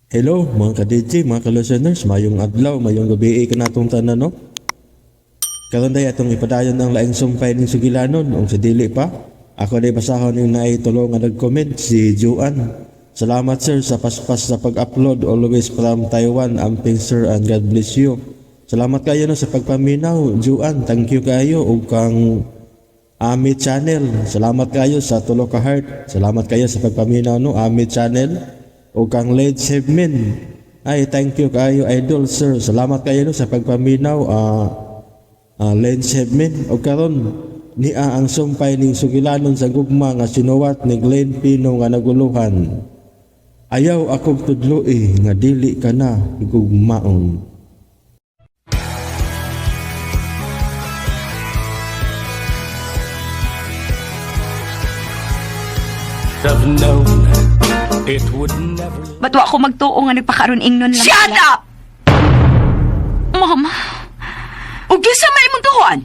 Hello mga ka-DJ, mga ka-listeners, mayong adlaw, mayong gabi kanatong tanan, no? Karon day atong ipadayon ang laing sumpay ning sugilanon ug sa dili pa. Ako day basahon yung naay tulo nga nag-comment, si Juan. Salamat, sir, sa paspas sa pag-upload, always from Taiwan. Amping, sir, and God bless you. Salamat kayo, no, sa pagpaminaw, Juan. Thank you kayo ug kang Ami Channel. Salamat kayo sa tulo ka heart. Salamat kayo sa pagpaminaw, no, Ami Channel ug kang Led Sebmin. Ay, thank you kayo, idol sir. Salamat kayo, no, sa pagpaminaw, Lens Hebman. O karon niya ang sumpay ning sugilanon sa gugma nga sinuwat ni Glenn Pino nga naguluhan. Ayaw akong tudloi nga dili ka na gugmaon. Have known it would never Ba't wa ko magtuo nga nagpakaroon ingnon lang Shut sila? up! Mom, Ug kinsa may imong tuhuan?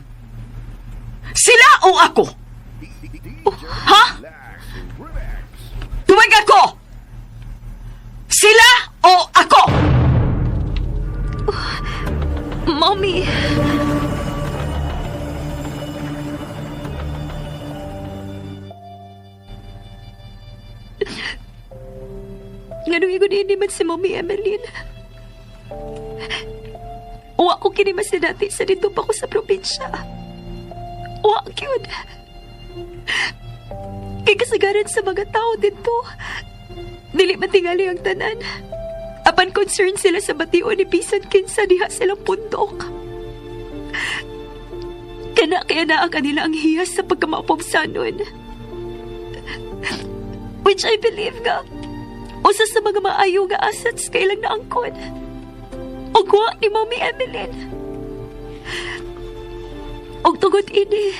Sila o ako? Ha? Tuwag ako! Sila o ako? Mommy. Nganong ingon ini man si Mommy Emeline? Wa ko kini mas dati sa dito pa ko sa probinsya. Wa gyud. Kay kasagaran sa mga tao dito, dili man tingali ang tanan. Apan concern sila sa bation ni bisan kinsa diha silang pundok. Kana kaya naa kanila ang hiyas sa pagkamaupomsanon. Which I believe nga, usa sa mga maayo nga assets kay ilang naangkon. Ug wa ni Mommy Emeline. Og tungod ini,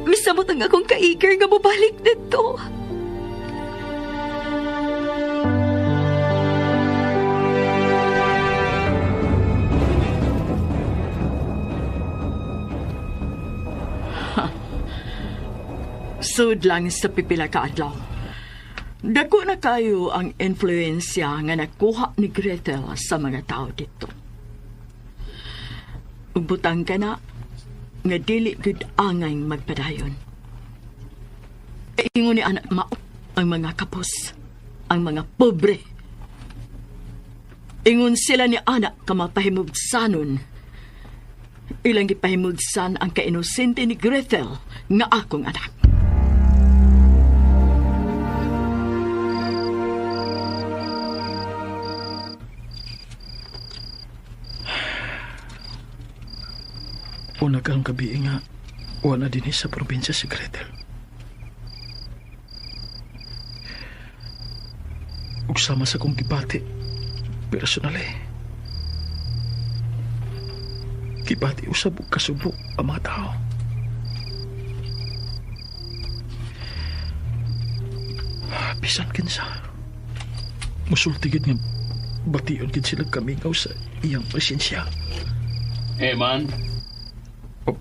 misamot ang akong ka-eager nga mobalik dito. Sud lang sa pipila ka adlaw. Dako na kayo ang influensya nga nakuha ni Gretel sa mga tao dito. Ug butang ka na nga dili gud angay magpadayon. Ingon ni anak mao ang mga kapos, ang mga pobre. Ingon sila ni anak kamapahimugsanon. Ilang gipahimugsan ang kainosente ni Gretel nga akong anak. Una karong gabi nga, wala din sa probinsya si Gretel. Ug sama sa kong gibati, personal eh. Gibati usab og kasubo ang mga tao. Bisan kinsa, musulti gid nga bation gid sila kamingaw sa iyang presensya. Hey man. Oh,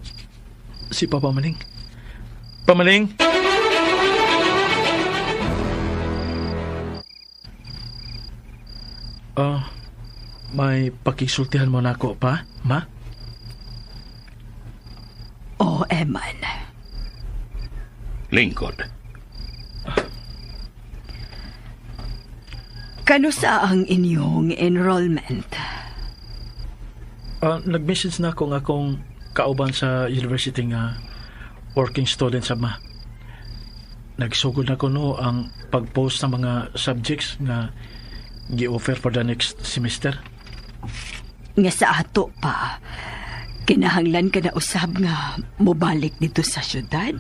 si Papa Maling. Pamaling! Ah, may pakisultihan mo na ako pa, ma? Oh, Eman. Lingkod. Kano sa ang inyong enrollment? Nag-message na ako nga akong kauban sa university nga working student sa ma. Nagsugod na ko, no, ang pag-post ng mga subjects nga gi-offer for the next semester. Nga sa ato pa, kinahanglan ka na usab nga mobalik dito sa syudad?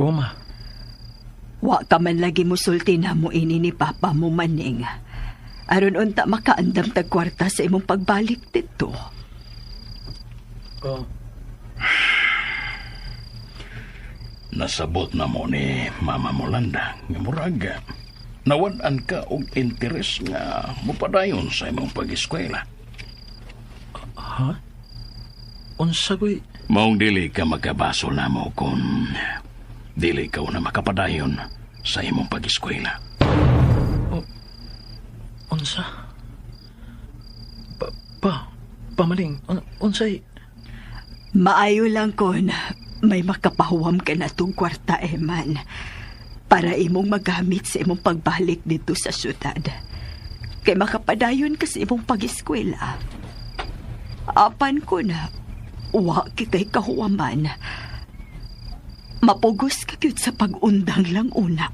Oh, ma. Wa ka man lagi musulti na mo ini ni Papa mo, Maning. Aron unta makaandam tag kwarta sa imong pagbalik dito. Oh. Nasabot na mo ni Mama Molanda nga murag nawad-an ka og interes nga mopadayon sa imong pag-eskwela. Ha? Unsa ko'y? Maong dili ka magkabasol na mo kung dili ka na makapadayon sa imong pag-eskwela. Unsa? Pa, Maning, unsay? Maayo lang kon may makapahuwam ka na tong kwarta, Eman, para imong magamit sa imong pagbalik dito sa syudad. Kay makapadayon ka sa imong pag-eskwela. Apan ko na, wa kita'y kahuwaman. Mapugos ka gyud sa pag-undang lang una.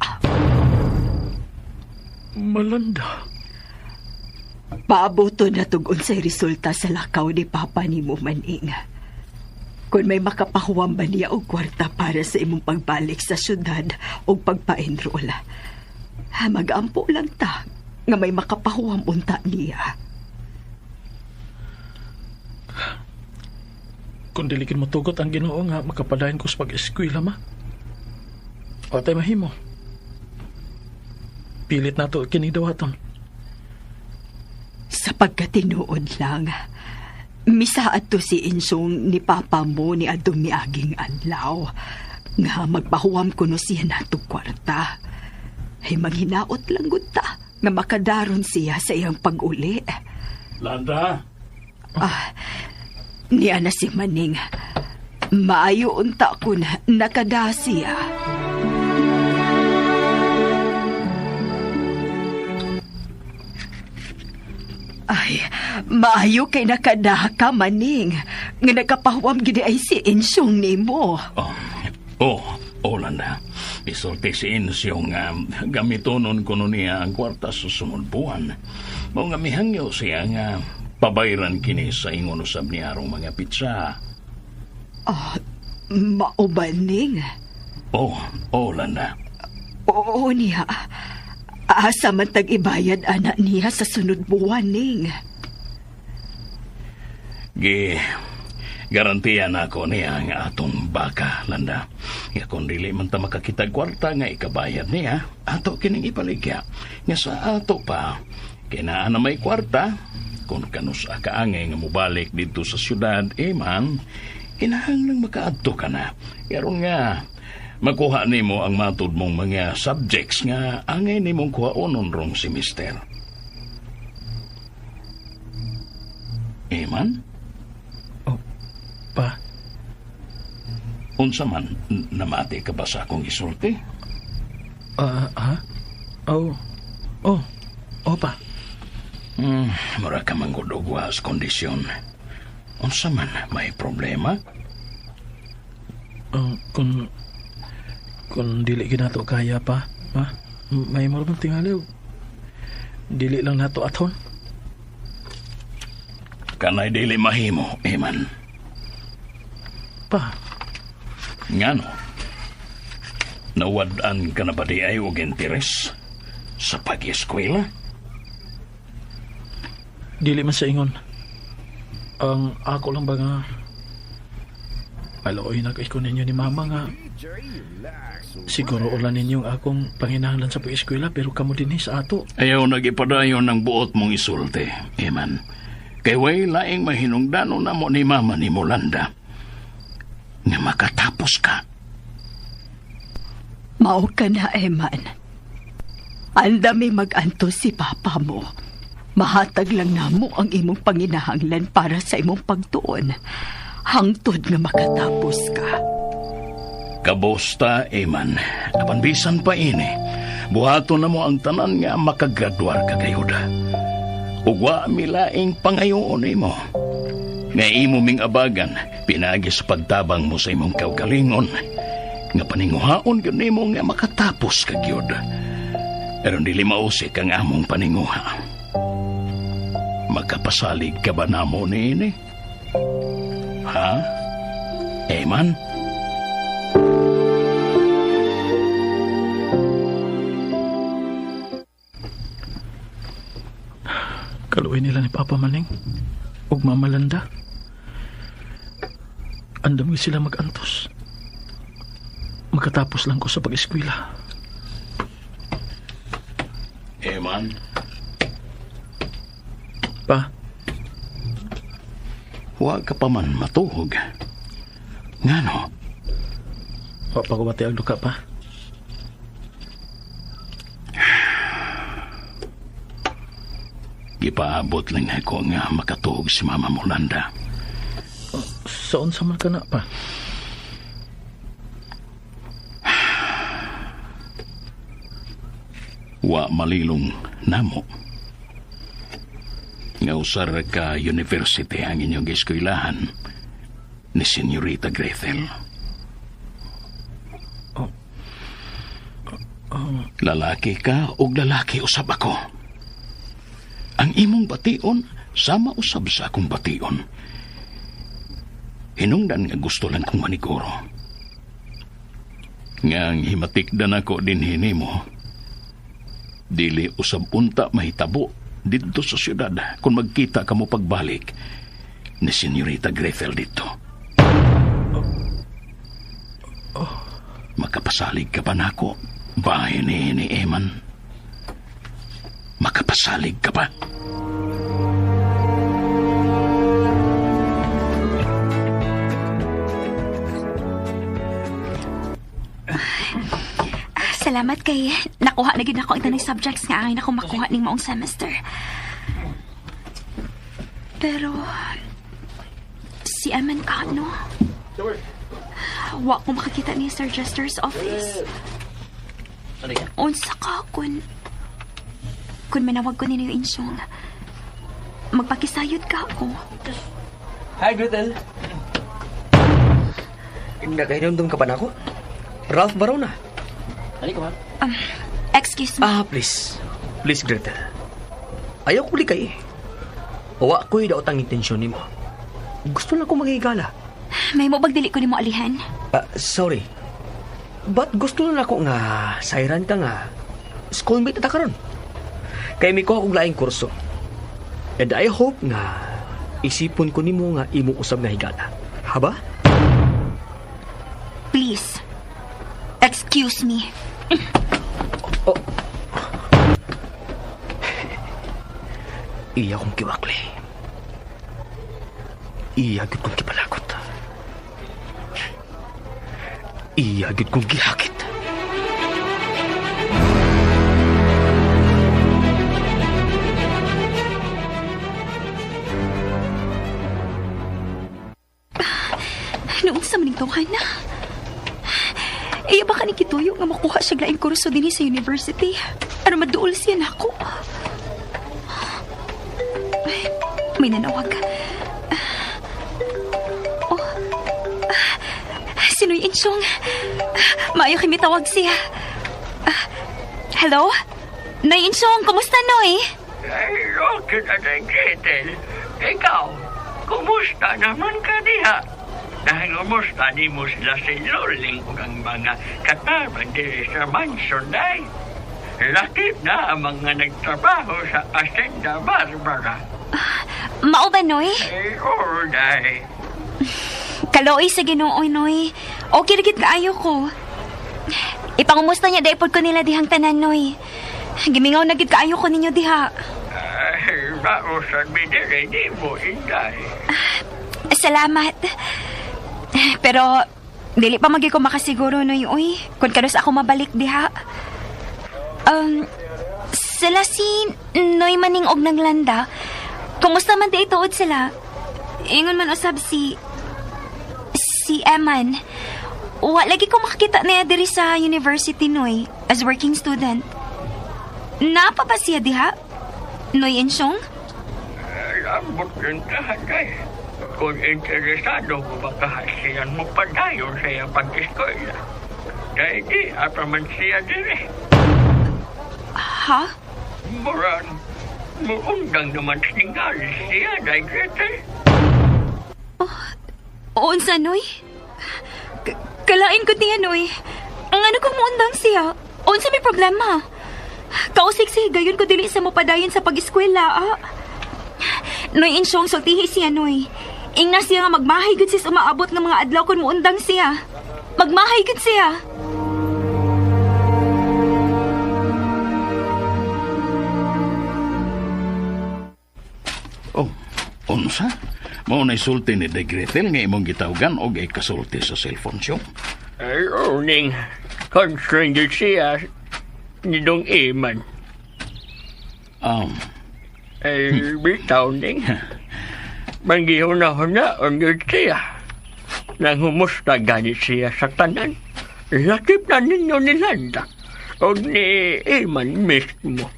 Malanda. Paaboto na tug unsay resulta sa lakaw ni Papa nimo, Maning. Kung may makapahuwam ba niya og kwarta para sa imong pagbalik sa syudad o pagpa-enroll. Ha, mag-ampo lang ta nga may makapahuwam unta niya. Kung dili gid motugot ang Ginoo nga makapadayon ko sa pag-eskwela, ma. O tay mahimo. Pilit nato kini dawaton. Sa pagkatinuod lang, misaad to si Insong ni Papa mo ni adtong miaging adlaw nga magpahuwam kuno siya natong kwarta. Ay manghinaot lang gud ta nga makadaron siya sa iyang pag-uli. Landa? Niya na si Maning. Maayo unta ko na nakada siya. Ay, maayo kay nakada ka, Maning. Nga nakapahuwam gid ay si Insyong nimo. Oh, Landa. Isulti si Insyong gamitonon kuno niya ang kwarta sa sunod buwan. Mao nga mihangyo siya nga pabayran kini sa ingon usab niya arong mga pitsa. Mao ba, Ning? Oh, Landa. Oo niya. Asa man tag-ibayad ana niya sa sunod buwan, Ning. Gi garantiya na ako niya nga atong baka, Landa. Nga kung dili man ta makakitag kwarta nga ikabayad niya, ato kining ipaligya. Nga sa ato pa, kinaan na may kwarta, kung kanus kaangay nga mobalik dito sa syudad, man, kinahanglang makaadto ka na. Karon nga, makuha nimo ang matud mong mga subjects nga angay nimong kuhaonon rong semester. Man? Oh, pa. Unsa man, namati ka ba sa akong isulti? Ha? Oh. Oh. Oh, pa. Mura ka manggudugwa sa kondisyon. Unsa man, may problema? Kung dili ginato kaya pa, ma, may mura bang tingali. Dili lang nato aton. Kanay dili mahimo, Eman. Pa. Ngano? Nawad-an ka na ba di ay og interes sa pag-eskwela? Dili man sa ingon. Ang ako lang ba nga maluoy na ko ninyo ni Mama nga siguro ulan ninyong akong panginahanglan sa pag-eskwela pero kamo dinhi sa ato. Ayaw nagipadayon ng buot mong isulti, Eman. Kay way laing mahinungdanon na mo ni Mama ni Molanda nga makatapos ka. Mao ka na, Eman. Andami mag-anto si Papa mo. Mahatag lang namo ang imong panginahanglan para sa imong pagtuon. Hangtod nga makatapos ka. Kabosta, Eman. Apan bisan pa ini. Buhaton na mo ang tanan nga makagraduar ka kayuda. Ug wa milaing pangayoon nimo. Nga imo ming abagan, pinagi sa pagtabang mo sa imong kaugalingon. Nga paninguhaon gyud nimo nga makatapos ka gyud. Pero dili mausik ang among paninguha. Makapasalig ka ba namo niini? Ha? Eman? Kaluoy nila ni Papa Maning ug Mama Landa. Andam gyud sila mag-antos. Makatapos lang ko sa pag-eskwela. Eman? Pa? Wa ka pa man matuhog. Ngano? Wa pa ko bati ang duka pa. Gipaabot lang nako nga makatuog si Mama Molanda. Sa unsa man ka na pa? Wa malilong namo. Nga usar ka university ang inyong eskwelahan ni Senyorita Gretel. Lalaki ka og lalaki usab ako. Ang imong bation sama usab sa akong bation. Hinungdan nga gusto lang kong maniguro. Nga ang himatikdan ako din hinimo. Dili usab unta mahitabo didto sa syudad kung magkita ka mo pagbalik ni Senyorita Gretel dito. Makapasalig ka pa nako, bahay ni Eman. Makapasalig ka pa. Salamat kay nakuha na gid nako ang tanang subjects nga angay nako makuha ning maong semester. Pero si Eman ka, no? Wa ko makakita ni Sir Jester's office. Unsa ka kun manawag ko ninyo insyong. Magpakisayod ka ako. Hi, Gretel. Nakahinumdum ka pa na ako? Ralph Barona. Excuse me. Please. Please, Gretel. Ayaw ko likay eh. Wa ko'y daot ang intensyon nimo. Gusto lang ko magigala. May mo bagdili ko nimo alihan? Sorry. But gusto lang ako nga sayran ka nga schoolmate na ta karon. Kay mi ko akong laing kurso. And I hope nga isipon ko nimo nga imo usab nga higala. Haba? Please. Excuse me. Oh. Iya kong kiwakli. Iya gud kong kipalagot. Iya gud kong gihakit. Noong sa maning tawhan na. Iya ba ka ni Kituyo nga makuha siya laing kurso dinhi sa university? Ano maduol siya nako? Ay, may nanawag. Oh, sino'y Insyong? Maayo kay mitawag siya. Hello? Nay Insyong, kumusta Noy? Ay, okay na din, Gretel. Ikaw, kumusta naman ka diha? Nangumusta ni mo sila si Luling ug ang mga katabang diri sa mansion, day. Lakip na ang mga nagtrabaho sa Hacienda Barbara. Mao ba, Noy? Ay, oo, day. Kalooy sa Ginoo, Noy. Okay ra gid kaayo ko. Ipangumusta niya dahil ko nila dihang tanan, Noy. Gimingaw na gid kaayo ko ninyo diha. Ay, mausad mi diri di mo, inday. Salamat. Pero, dili pa magi ko makasiguro, Noy, uy. Kung kanus ako mabalik diha. Sila si Noy Maning og Naglanda. Kumusta man di ituod sila? Ingon man usab si Eman. Wa lagi ko makakita niya diri sa university, Noy, as working student. Napa pa siya diha? Noy Insyong? Lambot yung tahan, day. Kung interesado ko baka siyan mo padayon sa iyang pag-eskwela. Dahil di, apa man siya diri. Ha? Murang, muundang naman singali siya, day Gretel. Oh, unsa, Noy? Kalain ko niya, Noy. Ang ano kung muundang siya? Unsa may problema? Kausik siya, gayon ko dili sa mapadayon sa pag-eskwela, ah. Noy, Insyong, sultihi siya, Noy. Ingna siya nga magmahay gud sis umaabot ng mga adlaw kung muundang siya. Magmahay gud siya. Oh, unsa? Mao na sulti ni De Gretel nga imong gitawgan og ikasulti sa cellphone siyo. Ay, ning, concerned siya ni Dong Eman. Ay, bitaw ning. Manggihuna-huna ang yun siya. Nang humusta ganit siya sa tanan. Lakip na ninyo ni Landa. O ni Iman mismo.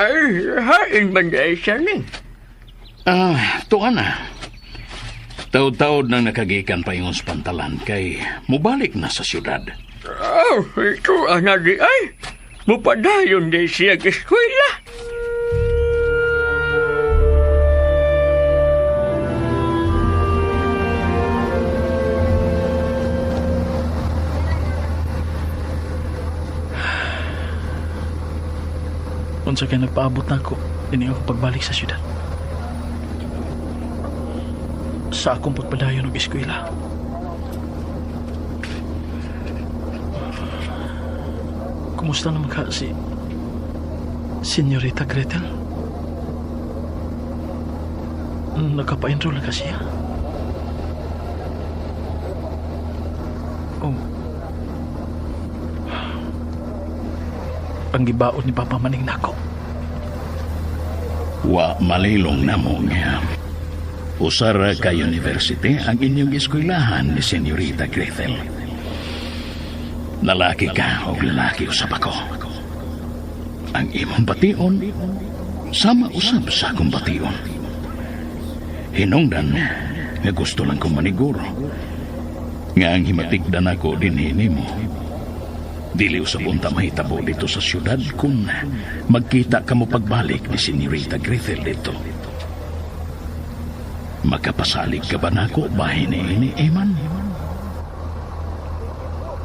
Ay, hain man dahil siya ning. Ah, tuan na. Taod-taod nang nakagikan pa ingon sa pantalan kay mubalik na sa syudad. Oh, ito na di ay. Mupadayon di siya eskwela. Unsa kay nagpaabot na ako ini ako pagbalik sa syudad. Sa akong pagpadayon og eskwela. Kumusta naman ka si Senyorita Gretel? Nakapa-enroll na ka siya? Oh. Ang gibaon ni Papa Maning nako. Wa malilong na mo nga. Usara ka university ang inyong eskwelahan ni Senyorita Gretel. Lalaki ka o lalaki usab ako. Ang imong bation, sama usab sa akong bation. Hinungdan nga gusto lang kong maniguro. Nga ang himatigdan ako dinhi nimo. Dili usab unta mahitabo dito sa syudad kung magkita ka mo pagbalik ni Senyorita Gretel dito. Makapasalig ka ba nako bahin ni Eman?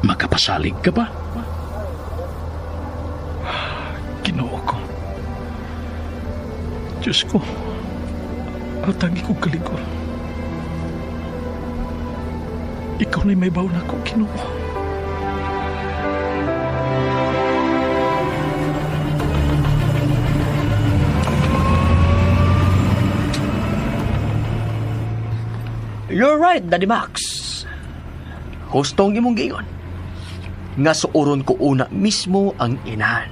Makapasalig ka ba? Ginoo ko. Diyos ko, atagi kong kaligor. Ikaw na'y may baon ako, Ginoo. You're right, Daddy Max. Hustong imong giingon. Nga suoron ko una mismo ang inahan.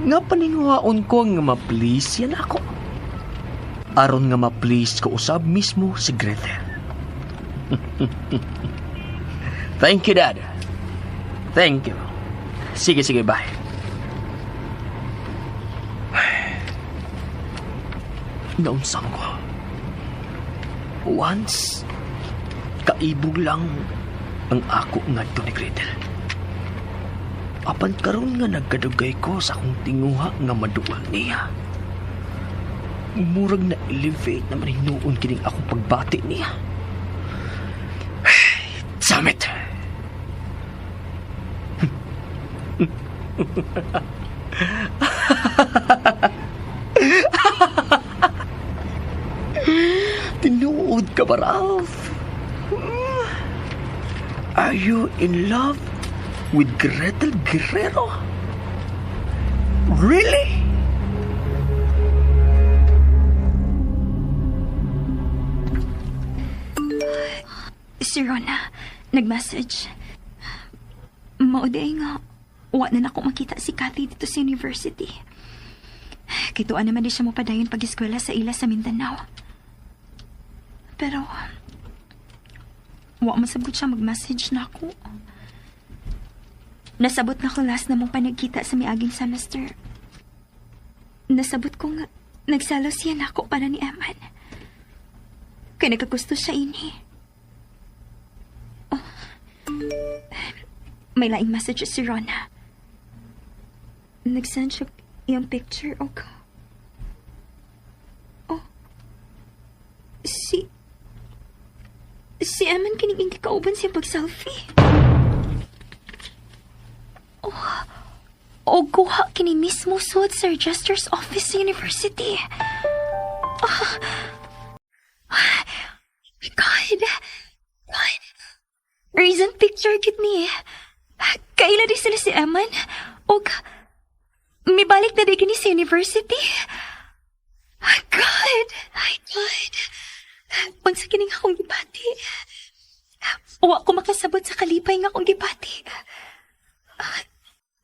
Nga paninguhaon ko nga ma-please yan ako. Aron nga ma-please ko usab mismo si Gretel. Thank you, Dad. Thank you. Sige, sige, bye. Naunsam ko. Once, kaibog lang ang ako ngadto ni Gretel. Apan karon nga nagkadugay ko sa akong tinguha nga maduol niya. Murag na elevate naman hinuon kining akong pagbati niya. Damn it! Tinuod ka ba, Ralph? Are you in love with Gretel Guerrero? Really? Si Rona, nag-message. Mauday nga, wa na nako makita si Kathy dito sa university. Kituan naman di siya mopadayon pag-eskwela sa ila sa Mindanao. Pero, wa masabot siya mag-message na ako. Nasabot na ko last na mong panagkita sa miaging semester. Nasabot ko nga, nagsalos siya nako para ni Eman. Kaya nagkagusto siya ini. Oh. May laing message si Rona. Nag-send siya iyang picture o ka. Oh. Si Eman kining hindi kauban siya pag-selfie. Oh. O kuha kini mismo sud sa registrar's office sa university. Oh. God. God. Recent picture gid ni. Kaila di sila si Eman. Og mibalik na di kini sa university. God. Ay, God. Unsa kining akong gibati. Wa ko makasabot sa kalipay nga akong gibati.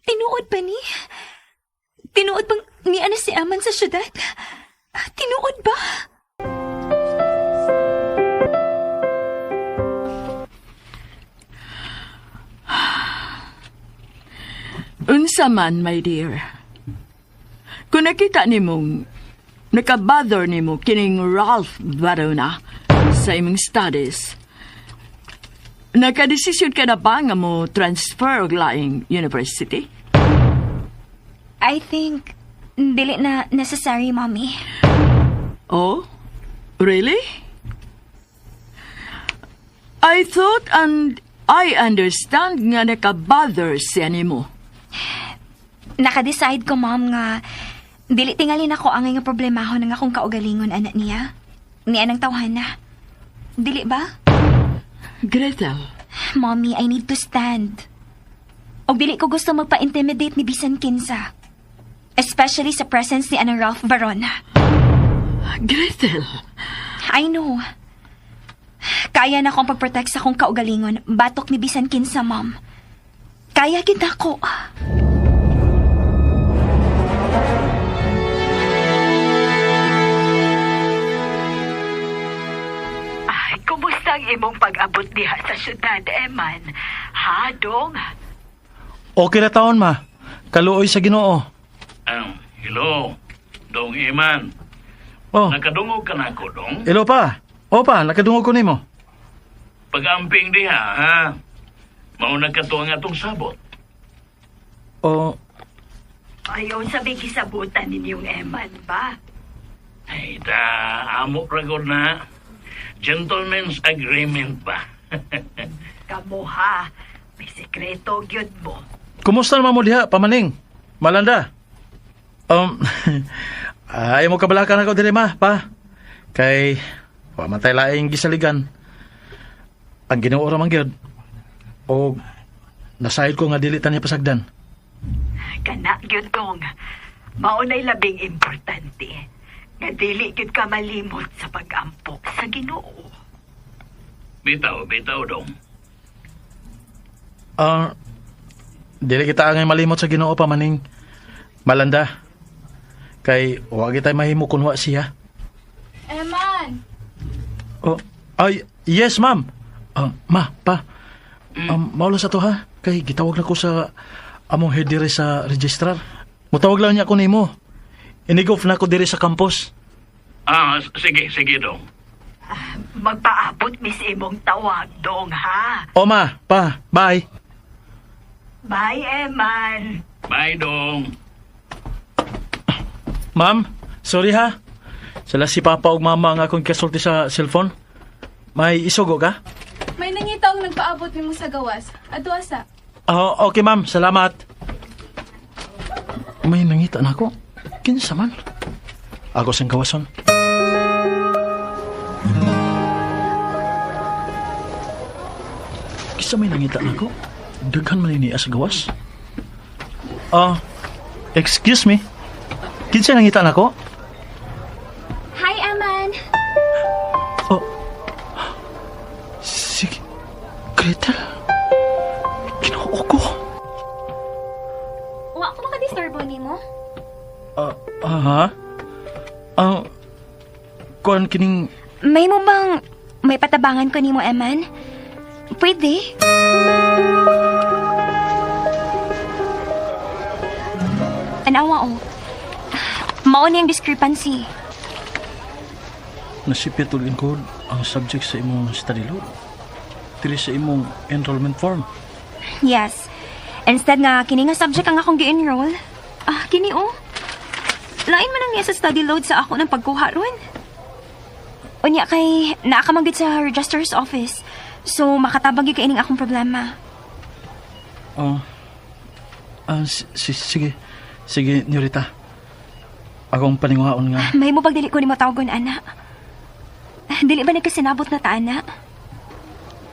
Tinuod ba ni? Tinuod bang niya na si Aman sa syudad? Tinuod ba? Unsa man, my dear. Kung nakita nimong nakabother nimo kining Ralph Varona sa imong studies, nakadesisyon ka na ba nga mo transfer og laing university? I think, dili na necessary, Mommy. Oh? Really? I thought and I understand nga nakabother siya nimo. Naka-decide ko, Mom, nga dili tingalin ako ang nga problemahon ng akong kaugalingon, anak niya. Ni anang tawhana. Dili ba? Gretel, Mommy, I need to stand. Og dili ko gusto magpa-intimidate ni bisan kinsa. Especially sa presence ni anang Ralph Varona. Gretel, I know. Kaya na akong pag-protect sa akong kaugalingon, batok ni bisan kinsa, Mom. Kaya kita ko. Ay, kumusta ang imong pag-abot diha sa syudad, Eman? Ha, dong? Okay na taon, ma. Kaluoy sa Ginoo. Hello, Dong Iman. Oh, Nakadungog ka na ako, Dong. hello pa. O pa, nakadungog ko nimo. Pag-amping diha, ha? Mauna ka to ang atong sabot. Oh, Ayaw sa may gisabutan ninyong Eman ba? Ay, ta, amo ragod na. Gentleman's agreement ba? Kamuha, may sekreto gyud mo. Kumusta naman mo diha, pamaning? Malanda. Ayaw mo kabalakan ako diri ma, pa. Kay wa man tay laing gisaligan. Ang Ginoo ra man gyud. Og nasayod ko nga dili ta niya pasagdan. Kana gyud dong. Mao na'y labing importante. Nga dili gyud ka malimot sa pag-ampo sa Ginoo. Bitaw, bitaw, Dong. Ah, dili kita angay malimot sa Ginoo pamaning. Malanda. Kay wa gitay mahimo kun wa siya. Eman! Oh, ay, yes, ma'am. Ah, ma, pa. Maula sa to ha. Kay gitawag na ko sa among head dire sa registrar. Mutawag lang niya ako nimo. Inigof na ko dire sa campus. Ah, sige, sige, Dong. Magpaabot mis imong tawag dong ha. O ma, pa, bye. Bye, Eman. Bye, Dong. Ma'am, sorry ha. Sala si papa ug mama ang akong kasulti sa cellphone. May isugo ka? May nangita ang nagpaabot nimo sa gawas. Adto asa. Ah, okay ma'am, salamat. May nangita na ako. Kinsa man? Ako sang gawason. Kinsa may nangita na ako? Daghan man ini sa gawas. Ah, excuse me. Kinsa nangita na ako? Hi, Aman. Oh. Sige. Gretel. Ginoo ko. Wa ko makadisturbo nimo. Ah, aha. Ah, kuan kining May mo bang may patabangan ko nimo, Eman? Pwede. Anawa oh. Mao niyang discrepancy. Nasipit ug encode ang subject sa imong study load. Diri sa imong enrollment form. Yes. Instead nga kini nga subject ang akong gi-enroll. Ah, kini oh. Lain man ang niya sa study load sa ako ng pagkuha ron. Unya kay naa ka man gud sa registrar's office. So makatabang gyud kay ining akong problema. Oh. Ah, sige. Sige, Nyorita. Akong paninguhaon nga. May mo pag dili ko nimo tawgon ana. Dili ba nagkasinabot na ta ana?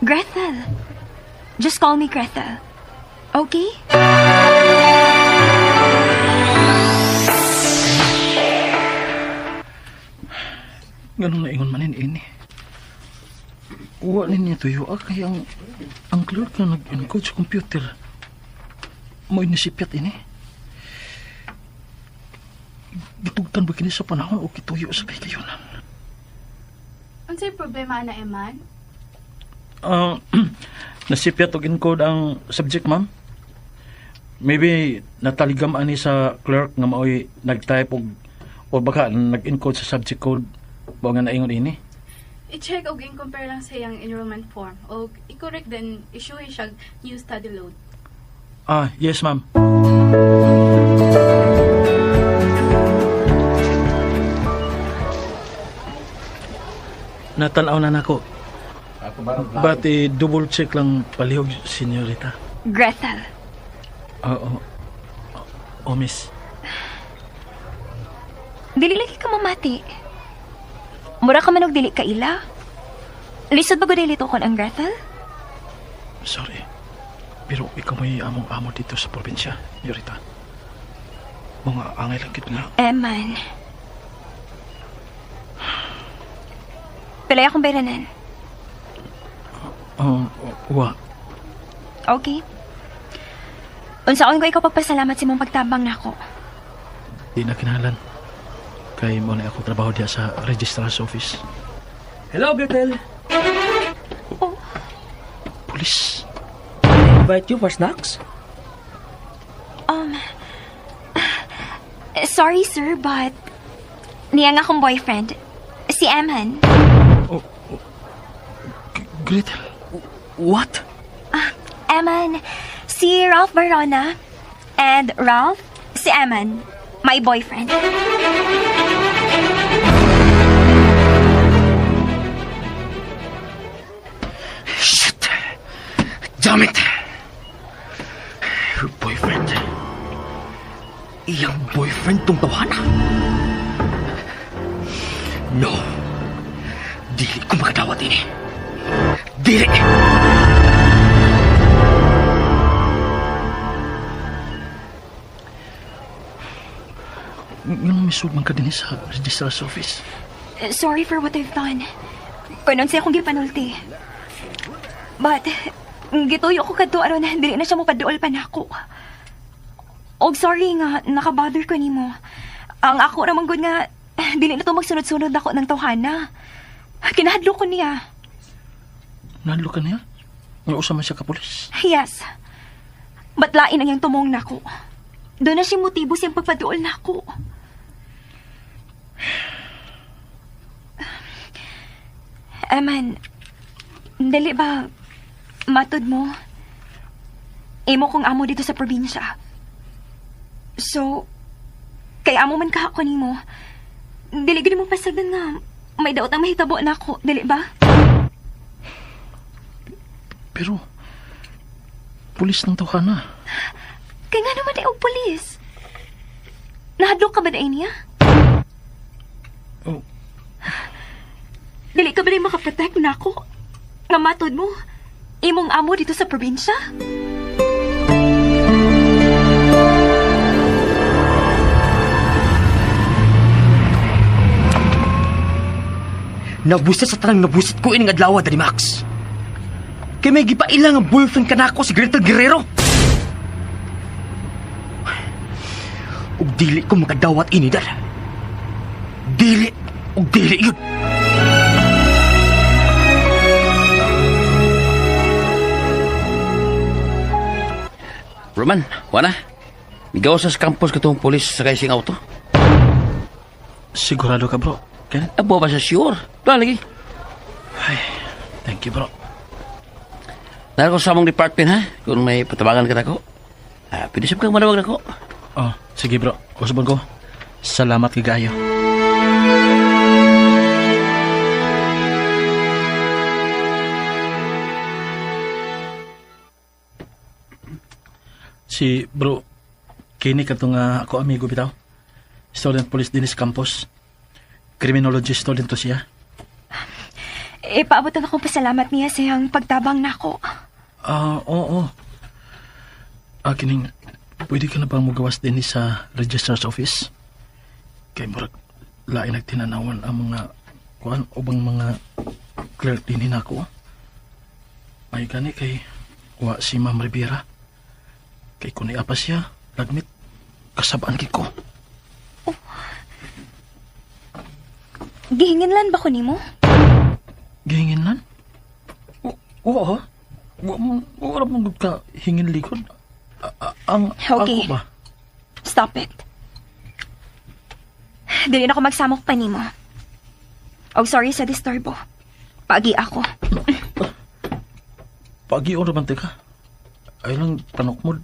Gretel. Just call me Gretel. Okay? Ganun na ingon manin ini. Wa ni niya tuyo ah, kay ang clerk na nag-encode sa computer. Mo inisipyat ini. Gitugtan ba kini sa panahon o kituyo sa kay kayunan? Unsay problema na, Eman? Nasipyat og encode ang subject, ma'am. Maybe nataligam ani sa clerk nga maoy nag-type og o baka nag-encode sa subject code ba nga naingon ini. I-check og i-compare lang sa iyang enrollment form og i-correct then issue siya new study load. Ah, yes, ma'am. Natanaw na nako. But double check lang palihog, senyorita. Gretel. Oo. Oh, miss. Dili lagi ka mamati. Mura ka man og dili ka ila. Lisod ba gud dili tukon ang Gretel? Sorry. Pero ikaw may among-amo dito sa probinsya, senyorita. Mga angay lang kit nga. Eman. Pilay akong beranan. Oh, wa. Okay. Unsaon ko ikaw pagpasalamat sa imong pagtabang nako. Di na kinahanglan. Kay mo na ako trabaho diya sa registrar's office. Hello, Gretel. Oh, Pulis. Invite you for snacks? Sorry sir, but niya nga akong boyfriend, si Eman. Oh, Gretel. What? Eman, si Ralph Barona. And Ralph, si Eman, my boyfriend. Shit! Damn it! Her boyfriend. Iyang boyfriend tong tawhana. No. Dili ko makadawat ini. Dili! Yung misud man ka din sa registrar's office. Sorry for what I've done. Kunon siya akong gipanulti. But, gituyo ko kadto aron dili na siya mopaduol pa nako. Og sorry nga, nakabother ko nimo. Ang ako ramang gud nga, dili na to magsunod-sunod ako ng tawhana. Kinahadlok ko niya. Nahadlok ka niya? Nga usa man siya ka pulis. Yes. But lain ang iyang tumong nako. Doon na siya motibo siyang pagpaduol nako. Eman, dali ba matod mo? Imo kong amo dito sa probinsya. So, kay amo man ka ako nimo. Dili gud mo pasagdan nga may daot ang mahitabo nako, dili ba? Pero, pulis ng tawhana. Kay nga naman ay og pulis. Nahadlok ka ba dai niya? Oh. Dili ka ba rin makaprotect nako? Nga matod mo, imong amo dito sa probinsya? Nabusit sa tanang nabusit ko ining adlaw, Daddy Max. Kay may gipailang ang boyfriend ka nako si Gretel Guerrero. Ug dili ko makadawat ini, Dad. Dili, ug dili yun. Roman, wala. Migaw sa campus katong pulis sa sing auto. Sigurado ka, bro. Kenneth? Abo ba sa sure? Wala lagi. Ay, thank you, bro. Dahil ko sa among department ha, kung may patabangan ka nako. Ah, pwede sab kang manawag nako. Oh, sige, bro. Usabon ko. Salamat kay Gayo. Si bro, kini katong ako amigo bitaw. Student police din sa campus. Criminology student to siya. Ipaabot ang akong pasalamat niya sa iyang pagtabang nako. Ah, oo. Ah, kining, pwede ka na bang mugawas din sa registrar's office? Kay murag lain nagtinanawan ang mga kuan ubang mga clerk din nako. Ay gani kay wa si Ma'am Rivera. Kay kun apa siya, lagmit kasabaan kit ko. Oh. Gihinginlan ba ko nimo? Gihingin lan? Oo, ha? Wala mong gud ka hingin likod. Ang Okay. ako ba? Stop it. Dili na ako magsamok pa nimo. Oh, sorry sa disturbo. Pagi ako. Pagion ra man tika. Ay lang panokmod.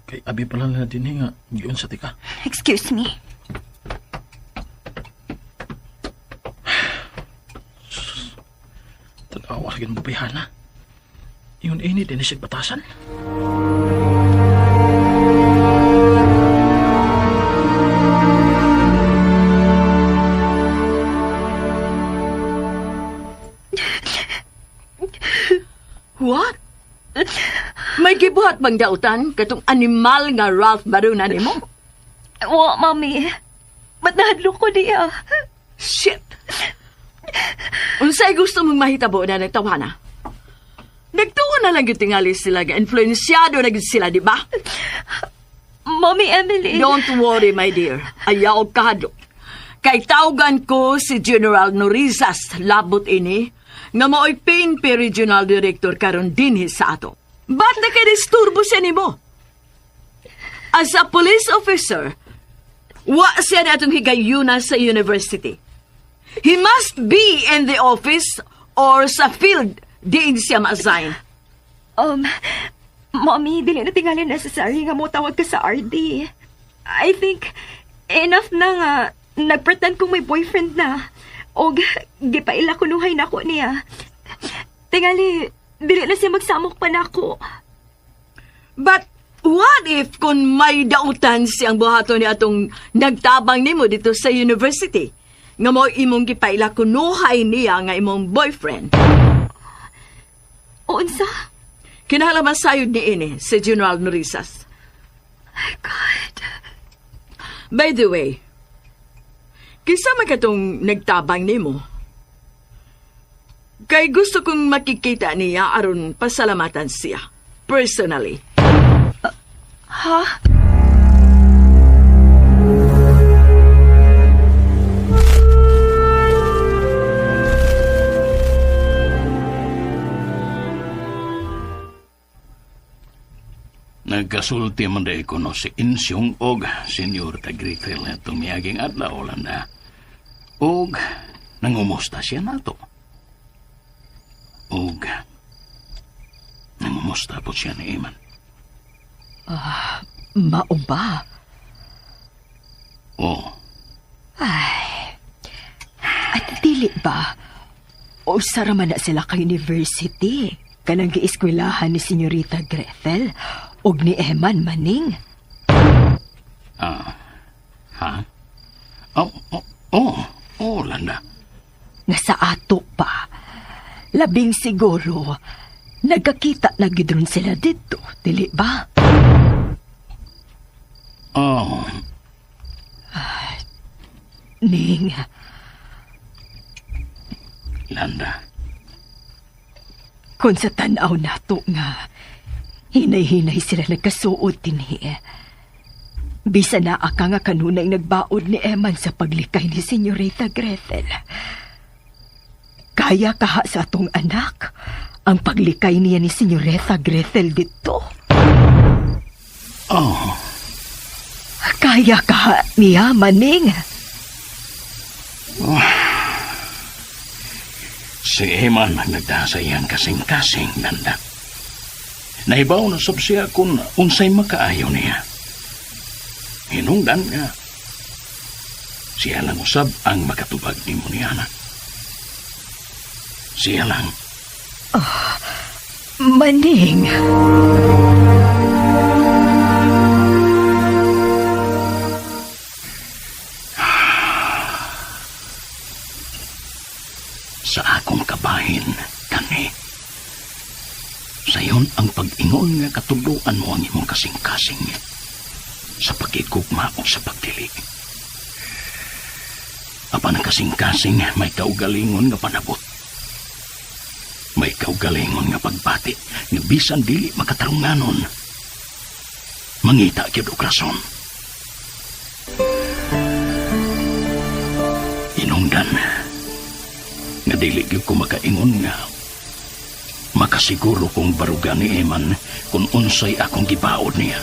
Kay abi pala na din nga giun sa tika. Excuse me. Tanawa sa mo bayhana. Ingon ini din siya batasan. What? May gibuhat bang dautan katong animal nga Ralph Baruna nimo? Wa, mami. Ba't nahadlok ko niya? Shit! Unsay gusto mong mahitabo na nagtawana? Nagtuo na lang yung tingali sila nga influensyado na gyud sila, di ba? Mommy Emily. Don't worry, my dear. Ayaw kahadlok. Kay tawgan ko si General Norizas labot ini nga mao'y PNP Regional Director karon dinhi sa ato. Ba't na kay disturbo siya nimo? As a police officer, wa siya na atong higayuna sa university. He must be in the office or sa field diin siya ma-assign. Mommy, dili na tingali necessary nga mo tawag ka sa RD. I think, enough na nga. Nagpretend kong may boyfriend na. Og, gipaila kunuhay na ko niya. Tingali, dili na siya magsamok pa nako. But what if kung may dautan siyang buhaton ni atong nagtabang nimo dito sa university? Nga mo imong gipaila kunuhay niya nga imong boyfriend. Unsa? Kinahanglan sayod ni ini si General Norisas. My God. By the way, kinsa man katong nagtabang nimo? Kay gusto kong makikita niya aron pasalamatan siya. Personally. Ha? Nagkasulti man dahil ko no si Insyong og Senyor Tagritel na tumiyaging adlaw na. Og nangumusta siya nato. Og nangumusta po siya ni Iman. Mao ba? Oh, At dili ba? O sara man na sila ka university. Kanang gieskwelahan ni Senyorita Gretel og ni Eman Maning. Ah, ha? Oh, oh, oh, oh, Landa. Nga sa ato pa. Labing siguro, nagkakita na gid ron sila dito, dili ba? Oh, Ning, Landa. kung sa tanaw nato nga, hinay-hinay sila nagkasuod dinhi. Bisa na aka nga kanunay nagbaod ni Eman sa paglikay ni Senyorita Gretel. Kaya kaha sa atong anak ang paglikay niya ni Senyorita Gretel dito. Oh, Kaya kaha niya, Maning. Si Eman ang nagdaha sa iyang kasing-kasing, Landa. Nahibaw na sab siya kung unsay makaayo niya. Hinungdan nga. Siya lang usab ang makatubag ni Muniana. Siya lang. Maning. Sa akong kabahin kani. Sayon ang pag-ingon nga katudloan mo ang imong kasing-kasing sa pagigugma o sa pagdili. Apan ang kasing-kasing may kaugalingon nga panabot. May kaugalingon nga pagbati nga bisan dili makatarunganon. Mangita gyud og rason. Pananglitan nga dili gyud ko makaingon nga makasiguro kong baruga ni Eman kung unsay akong gibaod niya.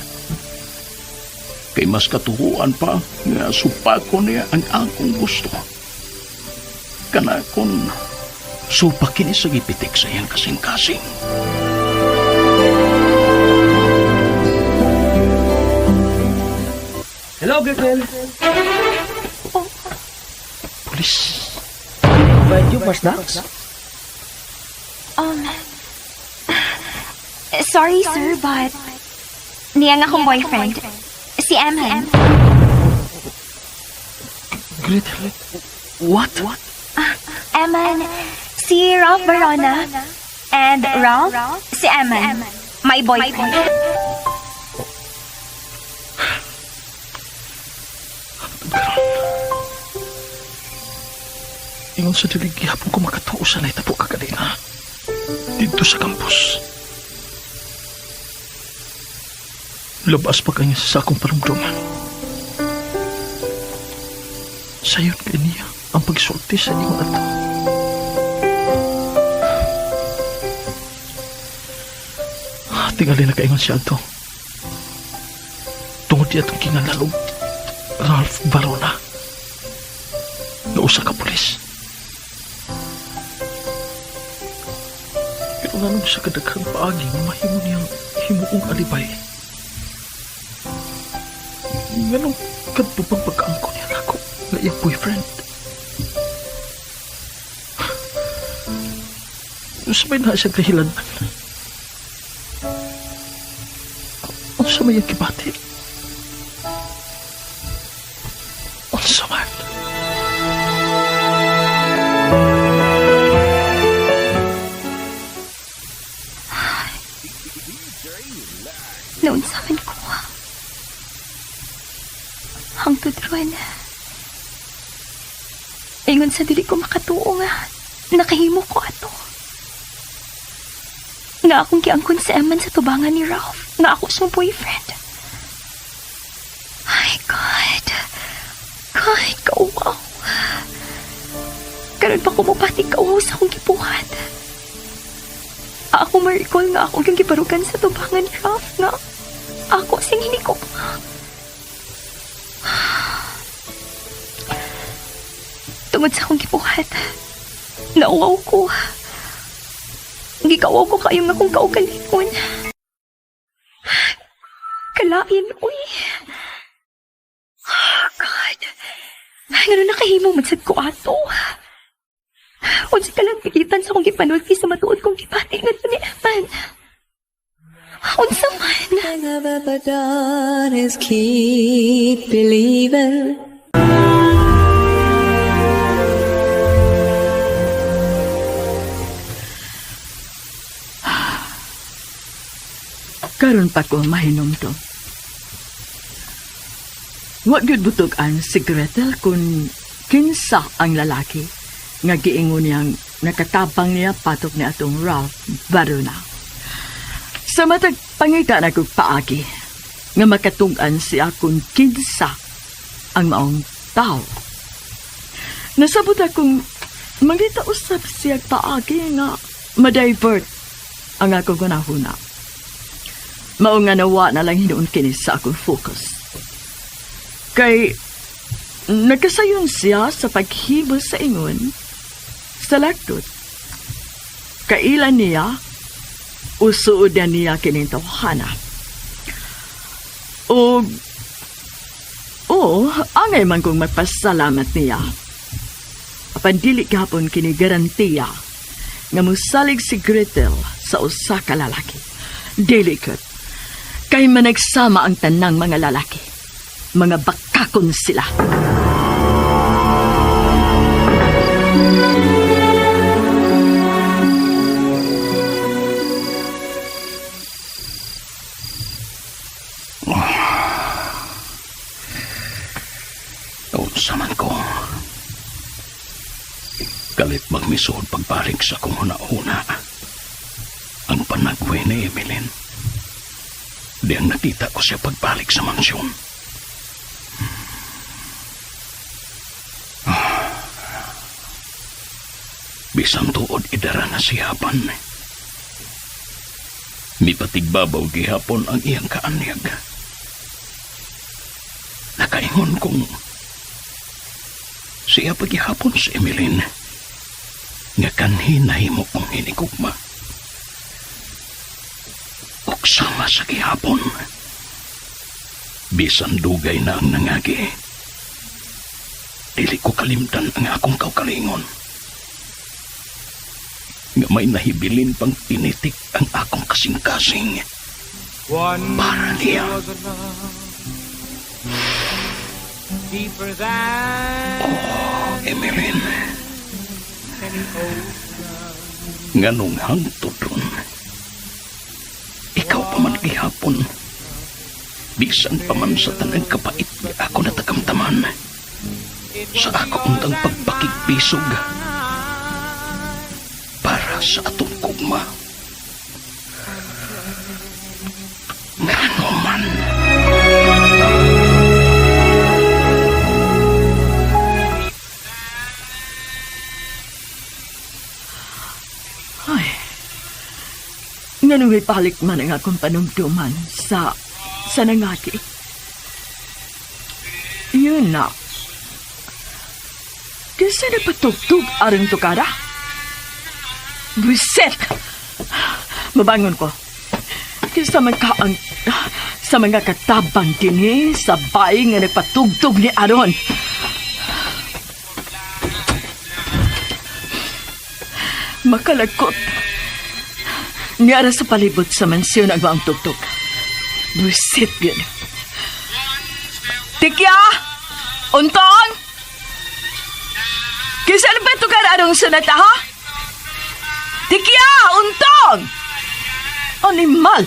Kay mas katuhuan pa nga supako niya ang akong gusto. Kana kung supak kini sa gipitik sa iyang kasing-kasing. Hello, Gretel. Pulis. Provide you for snacks? Sorry, sir, but niya nga akong boyfriend. Si Eman. Gretel. What? Eman, si Ralph Barona. And Ralph, si Eman. My boyfriend. Karon. Ingon sa dili gihapon ko makatuo sa nahitabo kaganina. Dito sa campus. Labas pa kanya sa akong palumduman. Sayon kay niya ang pagsulti sa ingon ato. Tingali na kaingon siya ato. Tungod di atong kingalalog, Ralph Barona. Nga usa ka pulis. Pero nganong sa kadaghang paagi nga mahimo niyang himuong alibay. Nganong kadto pang pagkaangko niya nako nga iyang boyfriend. Unsa may naa siya kahilanman? Unsa may iyang gibati? Unsa man? Naunsa man ko. Hangtod ron. Ingon sa dili ko makatuo nga nakahimo ko ato. Nga akong giangkon si Eman sa tubangan ni Ralph. Nga ako siyang boyfriend. Ay, God. God, kauwaw. Karon pa ko mopati kauwaw sa akong gibuhat. Ako ma-recall nga ako yung gibarugan sa tubangan ni Ralph nga ako sing hinikop nga. Tungod sa akong gibuhat, nauwaw ko. Gikawaw ko kayong akong kaugalingon. Kalain, uy. Oh, God. Ay, ngano nakahimo man sad ko ato. Unsa ka lang pigitan sa akong gipanulti sa matuod kong gibati ngadto ni Eman. Unsa man? Thing I've ever done is keep believing. Karon pa ko mahinumdum. Wa gyud butog-an si Gretel kung kinsa ang lalaki nga giingon niyang nakatabang niya patok ni atong Ralph Barona. Sa matag pangita na kog paagi nga makatug-an siya kung kinsa ang maong tao. Nasabot akong mangita usab siya paagi nga ma-divert ang akong hunahuna. Mao nga nawa na lang hinuon kini sa akong focus. Kay nagkasayon siya sa paghimo sa ingon sa laktot. Kailan niya, usuod na niya kining tawhana. O, angay man kong magpasalamat niya. Apan dili gihapon kini garantiya nga mosalig si Gretel sa usa ka lalaki. Dili gud. Kay managsama ang tanang mga lalaki. Mga bakakon sila. Unsa man ko. Kalit magmisod pagbalik sa akong huna-huna. Ang panagwe ni Emeline. Di ang nakita ko siya pagbalik sa mansyon. Bisan tuod idara na siyapan. Mipatigbabaw gihapon ang iyang kaanyag. Nakaingon kong siya pagihapon si Emeline nga kanhi nahimo kong hinigugma. Ug sama sa gihapon, bisan dugay na ang nangagi, dili ko kalimtan ang akong kaugalingon. Nga may nahibilin pang pinitik ang akong kasing-kasing para niya. Oh, Emeline. Nganong hangtod ron, ikaw pa man gihapon, bisan pa man sa tanang kapait nga ako natakamtaman, sa ako untang pagpakigpisog para sa atong kugma. Ngano man. Ay, nganong ibalik man ang akong panumduman sa nangaki. Yun na. Kasi napatugtog arang tukara. Buset! Mabangon ko. Kaysa man ka ang sa mga katabang dinhi sa baing nga nagpatugtog ni Aron. Makalagkot. Niara sa palibot sa mansyon ang maong tugtog. Buset yun. Tikya! Untong! Kisa na ba ito arong sunata, ha? Tikya! Untong! Animal!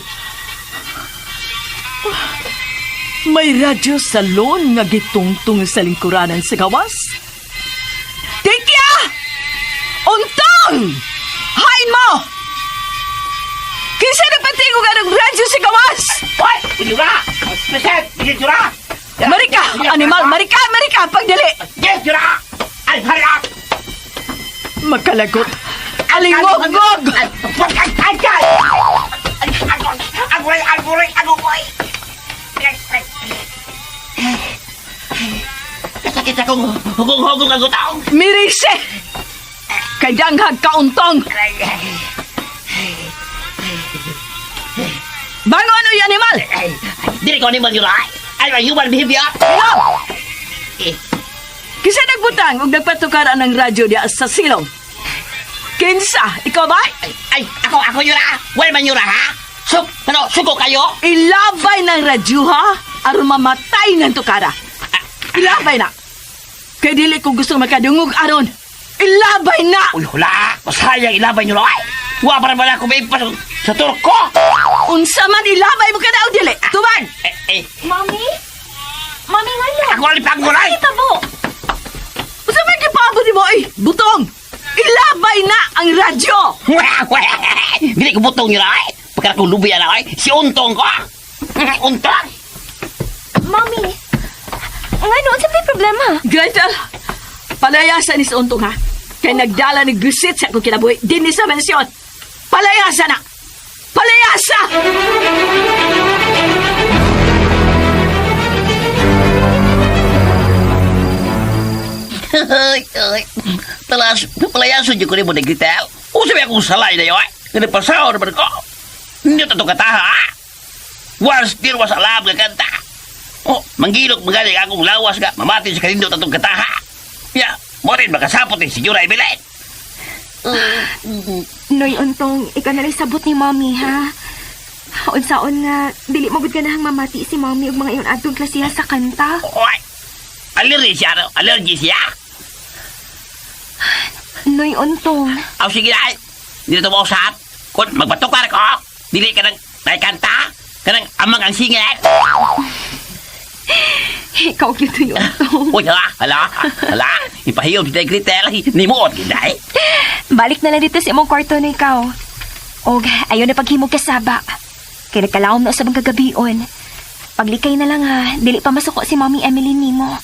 May radyo salon nga gitungtong sa lingkuranan sa gawas? Tikya! Untong! Hain mo! Kinsa na patingog anong radyo sa gawas? Hoy! Jura! Preset! Jura! Marika! Animal! Marika! Marika! Pagdali! Yes, Jura! Ay, hurry up! Magkalagot! Alingog-ngog! Aguray! Aguray! Aguray! Kasakit akong hugong-hugong ang gutaong! Mirise! Kay danghag kauntong! Bangon uy, animal! Dili ko animal, Jura! I'm a human behavior! Hello! Kinsa nagbutang og nagpatukaran ng radyo diya sa silong? Kinsa? Ikaw ba? Ay, ako, Jura! Wala man, Jura, ha? Ano, suko kayo? Ilabay ng radyo, ha? Aron mamatay ng tukara. Ilabay na. Kay dili ko gusto makadungog aron. Ilabay na! Uy, hula! Masayang ilabay nyo, ay! Wa pa naman ako may sa Turko! Unsa man ilabay mo ka na o dili? Tubag! Eh, eh, Mami? Mami, ngano? ako ang lipang-gulay! Kita mo! Unsa man gipaabot nimo ay? Butong! Ilabay na ang radyo! Dili ko butong nyo, ay! Pagka akong lubi, ay! Si Untong ko! Untong! Mami! Ngano? Unsa may problema? Gretel, palayasa ni sa untong ha. Kay nagdala ni gusit sa akong kinabuhi. Dinhi sa mansyon. Palayasa na! Palayasa! Talas, palayaso dyan ko rin mo ni Gretel. Unsa may akong salay na yun, ay? Nga nagpasaw naman ko. Hindi ito kataha, ha? Once still was alive nga kanta. Oh, manggilok magaling akong lawas nga, mamati sa kanindot atong kataha. Ya, mo rin makasapot ni Senyora Emeline. Noy, untong, ikaw na lang sabot ni Mami, ha? Unsaon nga, dili mo gud ganahang mamati si Mami og mga iyon adtong klasiha sa kanta. Oy, allergy siya, no? Allergy siya. Noy, untong. Aw, sige na, ay. Dili ito mausap. Kung magpatukar ko, dili ka nang naikanta, kanang amang ang singit. Ikaw gyud yun, untong. Uy, hala, hala, hala. Ipahiyom si Gretel, nimuot gid ay. Balik na lang dito sa imong kwarto na ikaw. Og ayaw na paghimog kasaba. Kay nagkalawom na usab ang kagabion. Paglikay na lang ha, dili pa masuko si Mommy Emily nimo.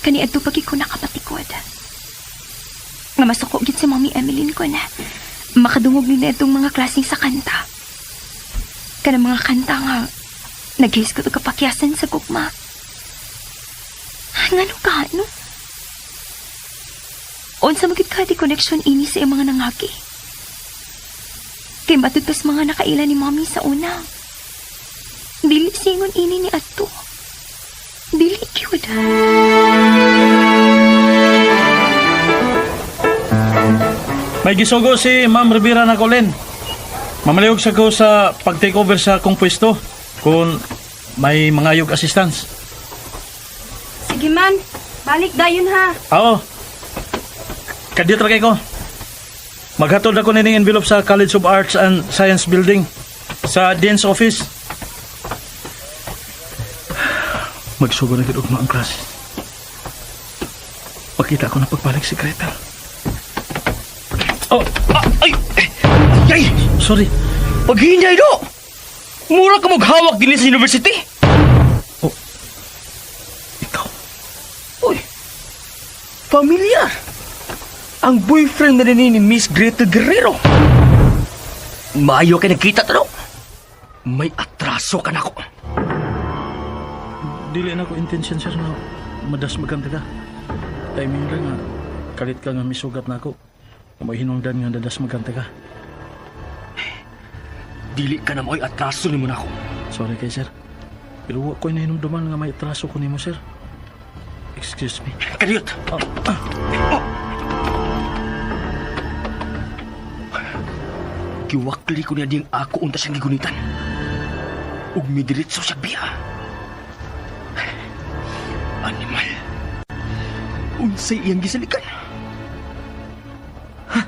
Kaniadto pa gyud ko nakamatikod. Nga masuko gyud si Mommy Emmeline ko na makadungog ni itong mga klaseng sa kanta. Kanang mga kanta nga naghisgot og kapakyasan sa gugma. Ngano ka, no? Unsa man gyud ka di connection ini sa iyang mga nangagi? Kay matud pas mga nakaila ni Mommy sa una. Dili singon ini ni ato. Dili gyud. May gisugo si Ma'am Rivera na Colin. Mamalihog sa ko sa pag-take over sa akong pwesto kung may mga ayog assistance. Sige man, balik dayon ha. Oo. Kadiyot ra kay ko. Maghatod ako nining envelope sa College of Arts and Science Building sa Dean's Office. Magsugo na gid ugma ang klase. Pakita ko na pagbalik si Gretel. Oh, Ah, ay! Ay! Sorry. Paghinay do! Mura ka maghawak din sa university. Oh. Ikaw. Uy! Familiar! Ang boyfriend na rin ni Miss Gretel Guerrero. Maayo kay nagkita to, no? May atraso ka na ako. Dili na ko intention, sir, nga madas maganda ka. Timing lang nga. Kalit ka nga misugat na ako. May hinungdan nga dadas maganda ka. Dili ka na mo'y atraso nimo na ako. Sorry kay sir. Pero wa ko'y nahinumduman nga may atraso ko nimo, sir. Excuse me. Kadiyot! Oh, ah. Oh. Giwakli ko niya diyang ako unta siyang gigunitan. Ug midiretso siya biya. Animal. Unsay iyang gisalikan? Ha?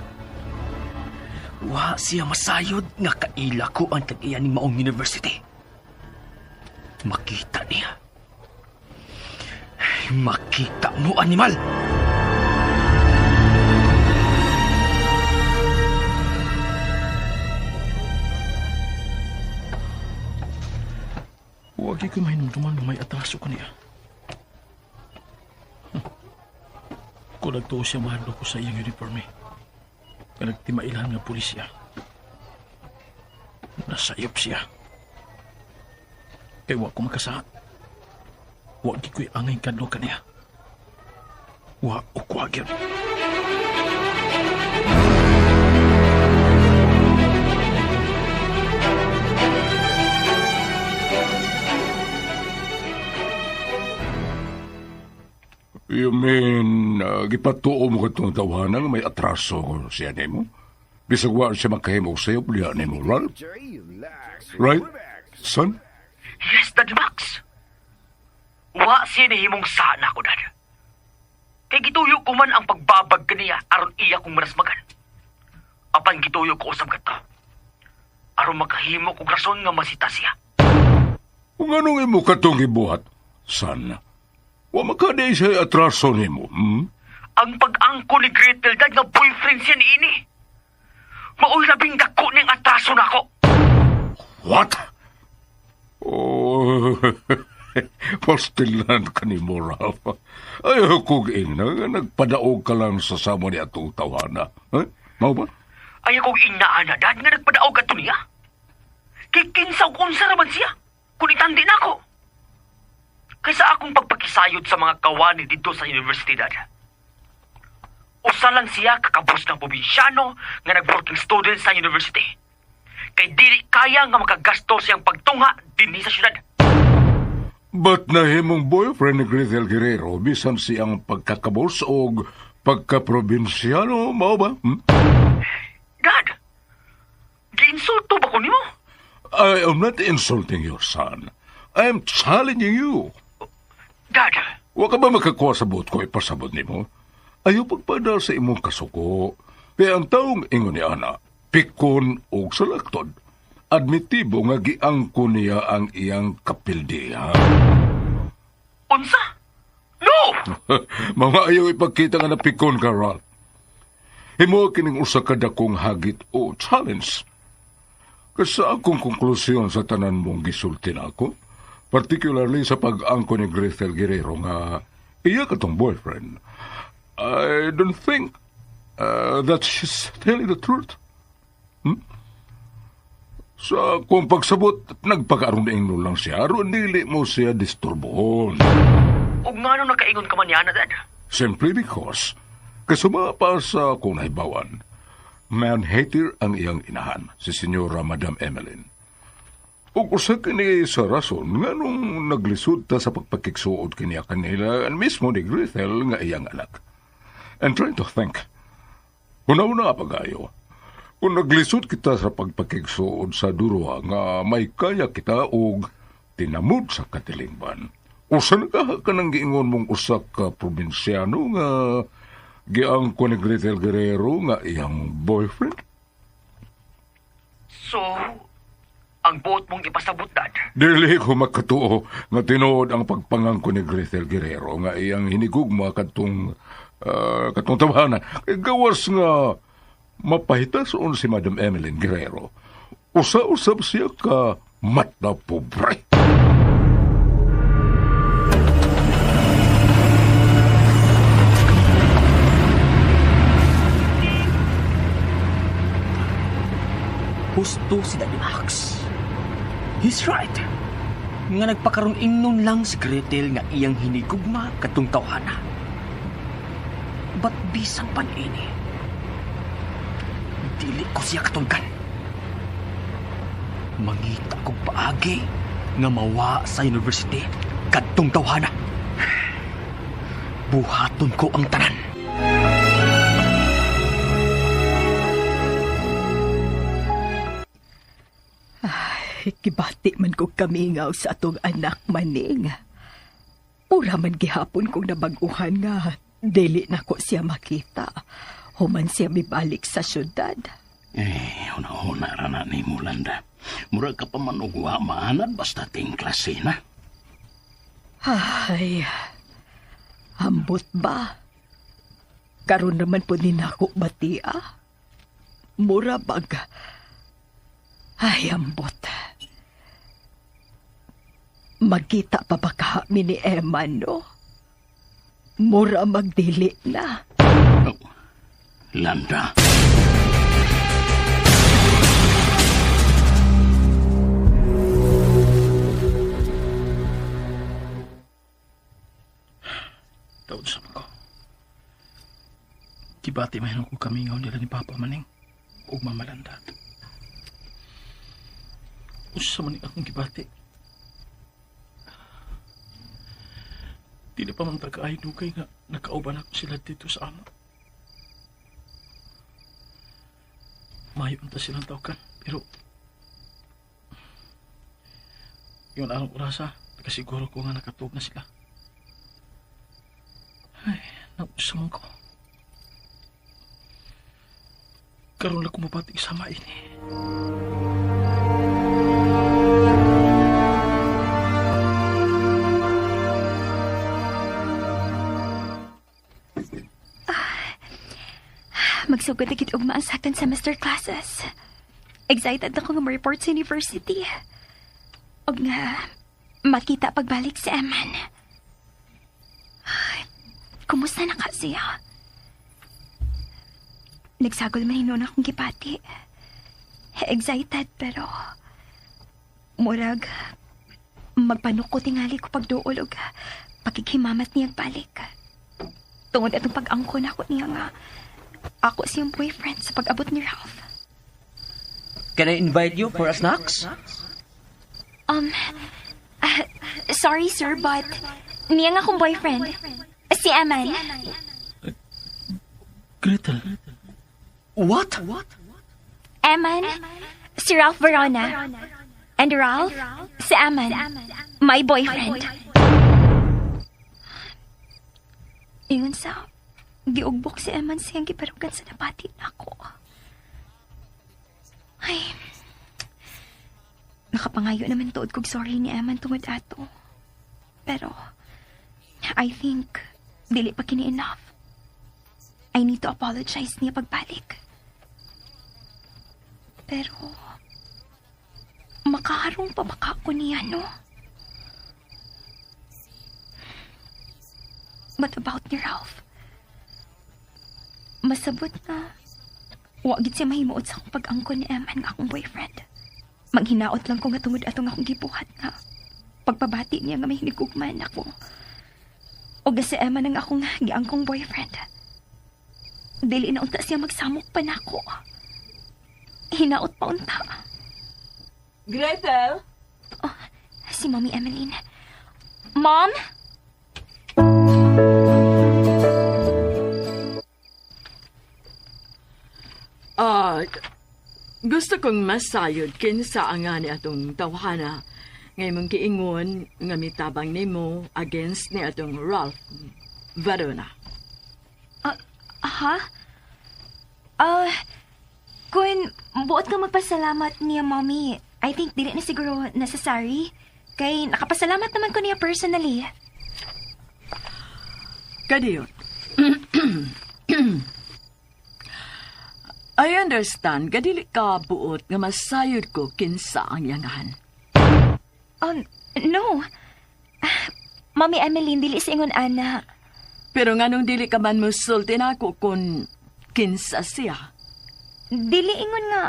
Wa siya masayod nga kaila ko ang tag-iya ning maong university. Makita niya. Makita mo, animal! Huwag ko mahinumduman nga may atraso ko niya. Kung nagtuo siya, mahal ko sa iyang uniforme. Nga nagtimailan nga pulisya. Nasayop siya. Kay wa ko makasaat. Wa gi ko'y angay kadlo kaniya. Wa o kwa gyud. You mean, gipatuo mo katong tawanan nga may atraso siya nimo? Bisag wa siya makahimo sa'yo, liya nimo, Ralph? Right, son? Yes, Dad Max. Wa siya nahimong sana ko, Dad. Kay gituyo ko man ang pagbabag kaniya aron iya kong manasmagan. Apan gituyo ko usab kadto. Aron makahimo kog rason nga masita siya. Kung anong imo katong gibuhat, son? Wa makaday siya atraso nimo, Ang pag-angko ni Gretel, Dad, nga boyfriend siya ni ini. Maoy labing dako ning atraso nako. What? Oh, pastilan ka ni mo, Ralph. Ay, kung ingna, nagpadaog ka lang sa samo ni atong tawana. Eh? Mao ba? Ay, kung ingnaan na, Dad, nga nagpadaog ato niya. Kay kinsa ug unsa raman siya, kung itandi na ako. Kaysa akong pagpakisayod sa mga kawani dito sa universidad. Usa lang siya kakabos ng probinsyano nga nag-working student sa university. Kay dili kaya nga makagasto siyang pagtungha dinhi sa syudad. But nahimong boyfriend ni Gretel Guerrero, bisan siyang pagkakabos o pagkaprobinsyano, mao ba? Dad, giinsulto ba ko nimo? I am not insulting your son. I am challenging you. Dad! Wa ka ba makakuha sa buot ko ipasabot nimo? Ayaw pagpada sa imong kasuko. Kaya ang taong ingon ni Ana, pikon og salaktod. Admitibo nga giangko niya ang iyang kapildiha. Unsa? No! Mga ayaw ipagkita nga napikon ka, Ralph. Himo kining usa ka dakong hagit o challenge. Kasi akong konklusyon sa tanan mong gisulti na ako, particularly sa pag-angko ni Gretel Guerrero nga iya katong boyfriend, I don't think that she's telling the truth. Hmm? Sa kung pagsabot, nagpakaroon na lang siya, aron dili mo siya disturbohon. Ug ngano nakaingon ka man niya, Dad? Simply because, kasuma pa sa kung nahibawan, man-hater ang iyang inahan, si Senyora Madam Emmeline. Ug usa kini sa rason nga nung naglisod ta sa pagpakigsuod kiniya kanila and mismo ni Gretel nga iyang anak. And trying to think, una-una pagayo, kung naglisod kita sa pagpakigsuod sa duruha nga may kaya kita og tinamod sa katilingban, usa na ka nang giingon mong usa ka probinsyano nga giangko ni Gretel Guerrero nga iyang boyfriend? So, ang buot mong ipasabot, Dad? Dili ko makatuo nga tinuod ang pagpangangko ni Gretel Guerrero nga iyang hinigugma katong katong tawhana. Kay gawas nga mapahitason si Madam Emmeline Guerrero. Usa-usab siya ka mata pobre. Husto si Daddy Max. He's right. Nga nagpakaroon ingnon lang si Gretel nga iyang hinigugma katong tawhana. But bisan pan ini, dili ko siya katunggan. Mangita kog paagi nga mawa sa university kadtong tawhana. Buhaton ko ang tanan. Gibati man ko kamingaw sa atong anak maning. Ura man gihapon kong nabag-uhan nga dili na ko siya makita. Human siya mibalik sa syudad. Eh, una-una ra na ni Mulanda. Murag ka pa man og wa maanad basta ting klase na. Ay, ambot ba? Karon naman po ni nako batia. Mura bag. Ay, ambot. Magkita pa ba kami ni Emma, no? Mura magdili na. Oh, Landa. Taon sa ko. Gibati man ko kamingaw nila ni Papa Maning ug Mama Landa. Usa man ni akong gibati. Di na pa man tagaay dugay nga nakauban ako sila dito sa amo. Mayo unta silang tawkan, pero yun anong orasa, nakasiguro ko nga nakatuog na sila. Ay, nausa man ko. Karon lang ko mabati sama ini. Magsugod na gid ugma ang second semester classes. Excited ako nga ma-report sa university. Og nga, makita pagbalik si Eman. Ay, kumusta na ka siya? Nagsagol man hinuon akong gipati. Excited pero murag magpanuko tingali ko pagduol og pagkikhimamat niyang balik. Tungod atong pag-angko na ako niya nga ako siyang boyfriend sa pag-abot ni Ralph. Can I invite you for a snacks? Sorry sir, but niya nga akong boyfriend. Si Eman. Gretel. What? Eman, si Ralph Verona. And Ralph, si Eman. My boyfriend. Ingon sa, giugbok si Eman siyang giparugan sa nabati nako. Ay, nakapangayo naman tuod kog sorry ni Eman tungod ato. Pero, I think, dili pa kini enough. I need to apologize niya pagbalik. Pero, makaharong pa baka ako niya, no? But about ni Ralph, masabot na wa gid siya mahimuot sa akong pag-angkon ni Eman nga akong boyfriend. Manghinaot lang ko nga tungod atong akong gibuhat nga pagpabati niya nga may hinigugman ako. O si Eman ang akong giangkong boyfriend. Dili na unta siya magsamok pa nako. Hinaot pa unta. Gretel? Oh, si Mommy Emmeline. Mom? Ah, gusto kong masayod kinsa ang nga ni atong tawhana. Ngay mong giingon nga mitabang nimo against ni atong Ralph Varona. Ah, ha? Ah, kun buot ka magpasalamat niya, Mommy. I think dili na siguro necessary. Kay nakapasalamat naman ko niya personally. Kadiyot. I understand, gadili ka buot nga masayod ko kinsa ang yangahan. No. Ah, Mommy Emmeline, dili sa ingon ana. Pero nganong dili ka man musulti nako kung kinsa siya? Dili ingon nga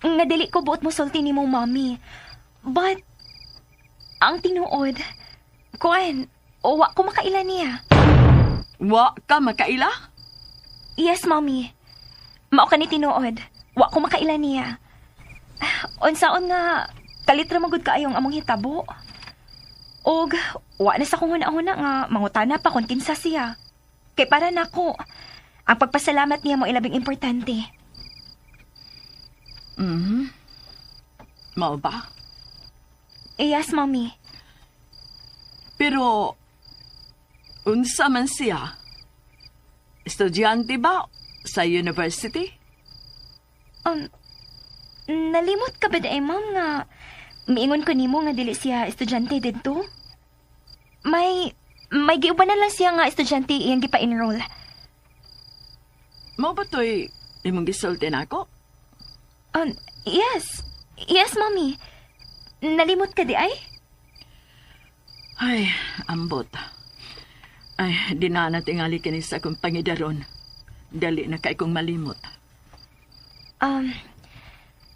nga dili ko buot mosulti nimo, Mommy. But ang tinuod, kuan, wa ko makaila niya. Wa ka makaila? Yes, Mommy. Mao ka ni tinuod. Wa ko makaila niya. Unsaon nga kalit ra magud kaayong among hitabo. Og wa na sa kong huna-huna nga mangutana pa kung kinsa siya. Kay para nako, ang pagpasalamat niya mo ilabing importante. Mhm. Mao ba? Yes, Mommy. Pero unsa man siya? Estudyante ba sa university? Nalimot ka ba day, Ma'am, nga miingon ko nimo nga dili siya estudyante didto? May giuban na lang siya nga estudyante iyang gipa-enroll. Mao ba to'y imong gisulti nako? Yes. Yes, Mommy. Nalimot ka di ay? Ay, ambot. Ay, di na natingali kini sa akong pangidaron. Dali na kay kong malimot.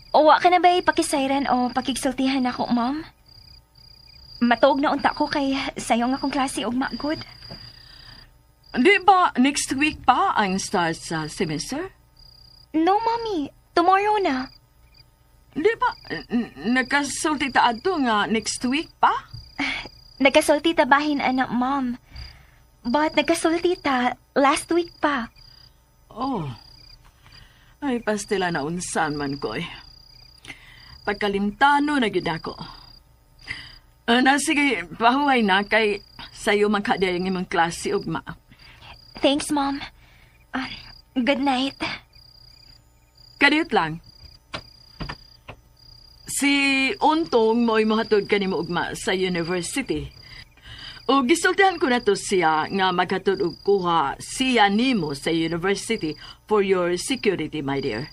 Uwa ka na ba'y pakisayran o pakigsultihan ako, Mom? Matuog na unta ko kay sayo nga akong klase og magod. Di ba next week pa ang start sa semester? No, Mommy. Tomorrow na. Di ba nagkasulti ta adto nga next week pa? Nagkasulti ta bahin, anak, Mom. But nagkasulti ta last week pa. Oh. Ay, pastila na unsan man ko eh. Pagkalimtano na gyud ako. Na, sige, pahuway na kay sayo man kaday ang imong klase ugma. Thanks, Mom. Ah, good night. Kadiyot lang. Si Untong mo'y mohatod kanimo ugma sa university. O gisultihan ko na to siya nga maghatod og kuha siya nimo sa university for your security, my dear.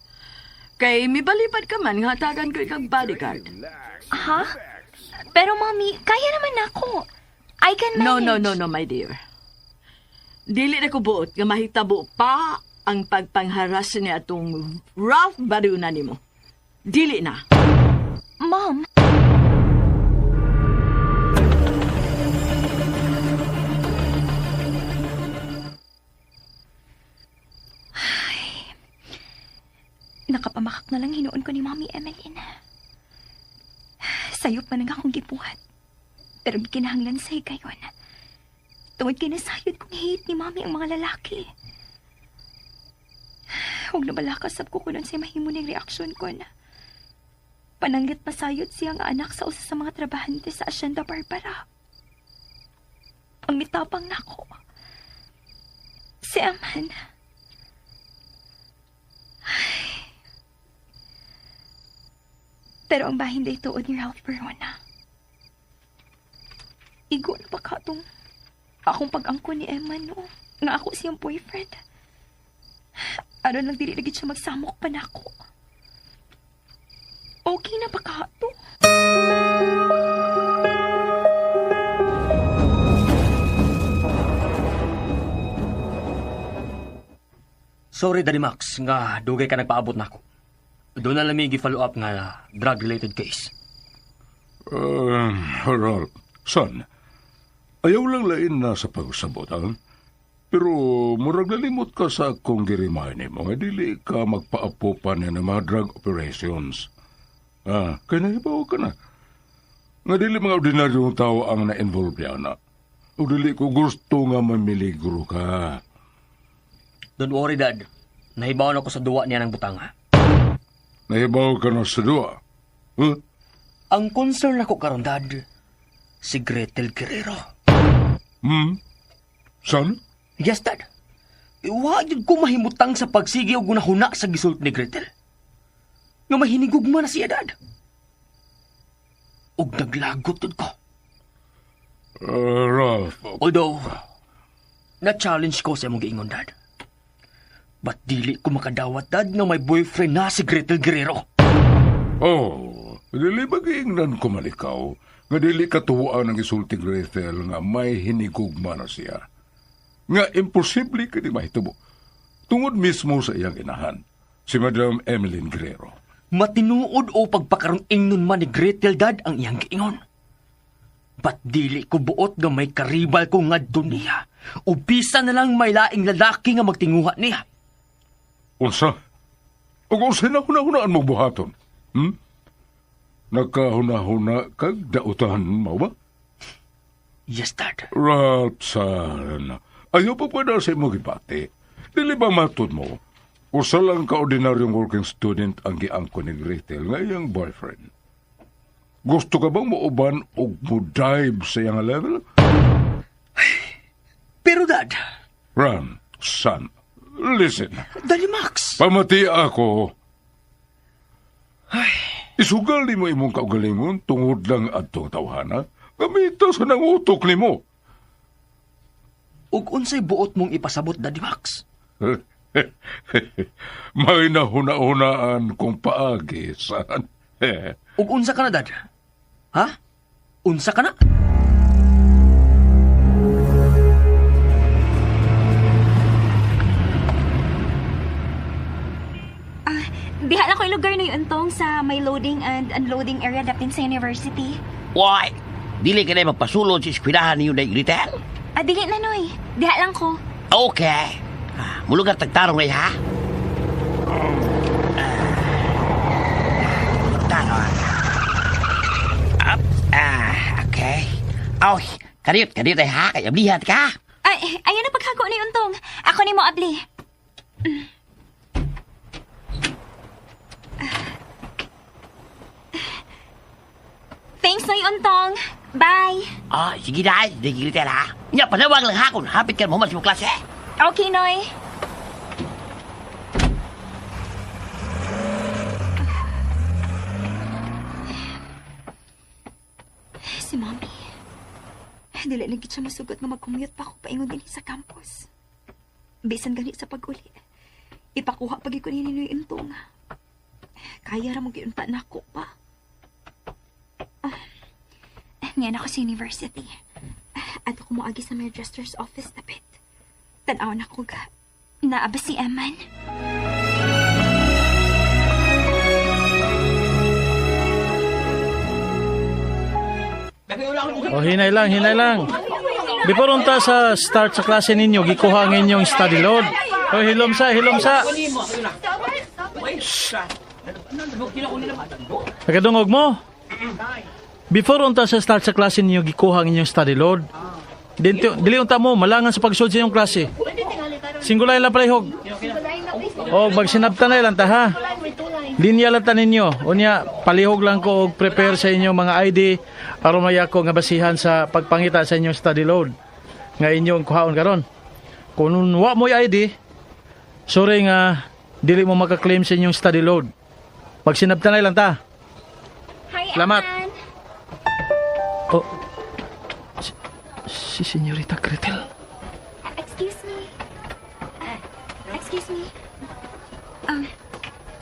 Kay mibalipad ka man nga hatagan ko ikag bodyguard. Ha? Pero, Mommy, kaya naman ako. I can manage. No, no, no, no, my dear. Dili na ko buot nga mahitabo pa ang pagpangharas ni atong Ralph Baruna nimo. Dili na. Mom. Ay, nakapamakak na lang hinuon ko ni Mommy Emmeline. Sayop man ang akong gibuhat. Pero gikinahanglan sa higayon. Tungod kay nasayod kong hate ni Mommy ang mga lalaki. Huwag na balakasab ko kunon sa mahimo ning reaksyon ko na. Pananggit masayod siya ang anak sa usa sa mga trabahante sa Hacienda Barbara. Ang mitabang nako. Si Aman. Ay. Pero ang bahin day tuod ni Ralph Verona. Igo na ba ka tong akong pag-angko ni Emma, no? Nga ako siyang boyfriend. Aron lang dili lagi siya magsamok pa nako. Okay na ba ka to? Sorry, Daddy Max, nga dugay ka nagpaabot nako. Doon na lang may gi-follow up nga drug-related case. Ralph, son, ayaw lang lain na sa pagsabot, ha? Pero murag nalimot ka sa akong girimahin nimo nga dili ka magpaapo pa niya ng mga drug operations. Ah, kaya nahibaw ka na. Nga dili mga ordinaryong tao ang na-involve niya na. O dili ko gusto nga mamiligro ka. Don't worry, Dad. Nahibaw na ko sa duwa niya ng butanga. Nahibaw ka na sa duwa. Huh? Ang concern nako karon, Dad, si Gretel Guerrero. Hmm? Son? Yes, Dad. Wa gyud ko mahimutang sa pagsige og gunahuna sa gisult ni Gretel. Nga mahinigugma na siya, Dad. Og naglagot jud ko. Ralph. Although, na-challenge ko sa imong giingon, Dad. But dili ko makadawat, Dad, nga may boyfriend na si Gretel Guerrero. Oh, dili ba giingnan ko man ikaw nga dili katuwaan ang gisulti Gretel nga may hinigugma na siya. Nga imposible kini mahitabo. Tungod mismo sa iyang inahan, si Madam Emeline Guerrero. Matinuod o pagpakaroon ingnon man ni Gretel, Dad, ang iyang giingon. But dili ko buot nga may karibal ko ngadto niya. O bisa na lang may laing lalaki nga magtinguha niya. Unsa? Ug unsa na hunahunaan mo buhaton? Hmm? Nagkahuna-huna kag dautan mo ba? Yes, Dad. Ralph, son, ayaw pa pa na sa imong gibati. Dili ba matod mo? Usa lang ka ordinaryong working student ang giangko ni Gretel nga iyang boyfriend. Gusto ka bang muuban og mo-dive sa iyang level? Pero Dad... Run, son. Listen. Dali, Max. Pamati ako. Ay. Isugal ni mo imong kaugalingon tungod lang adtong tawhana. Gamita sa nang utok nimo. Ug unsay buot mong ipasabot, Daddy Max? May nahuna-hunaan kong paagi, son. Ug unsa ka na, Dad? Ha? Unsa ka na? Diha lang ko lugar na yun, sa may loading and unloading area dapin sa university. Why? Dili ka na magpasulod sa eskwelahan niyo na Gretel? Ah, dili na, Noy. Diha lang ko. Okay. Mulugar tagtarong na ha? Tarong. Up. Okay. Oh, kaniyot, kaniyot ay ha? Kaya ablihan ka. Ay, ayun na paghago ni Untong. Ako ni mo abli. Thanks, Noy Untong. Bye. Ah, sige na. Sige, Gretel ha. Nya, panawag lang ha kung hapit ka mo mas mo klase. Okay, Noy. Si Mommy. Dili lagi siya masugot nga mag-commute pa ako paingon din sa campus. Bisan gani sa pag-uli. Ipakuha pag ko ni Noy Untong. Kaya ra mo giunta na ako pa. Ngayon ako sa university. At ako moagi sa may registrar's office dapit. Tan-aw na ko ga. Naa ba si Eman? O, hinay lang, hinay lang. Before unta sa start sa klase ninyo, gikuha ang inyong study load. O, hilom sa, hilom sa. Nagadungog mo? Before unta sa start sa klase ninyo, gikuha ang inyong study load. Dili unta mo, malangan sa pagsud sa inyong klase. Singgulay lang palihog. O, magsinabta na lang ta, ha? Linya lang ta ninyo. Unya, palihog lang ko og prepare sa inyong mga ID aron maya ko nga basihan sa pagpangita sa inyong study load nga inyong kuhaon karon. Kung wa mo'y ID, sorry nga dili mo makaklaim sa inyong study load. Magsinabta na lang ta. Hi, Salamat. Eman. Oh, si Senyorita Gretel. Excuse me. Excuse me.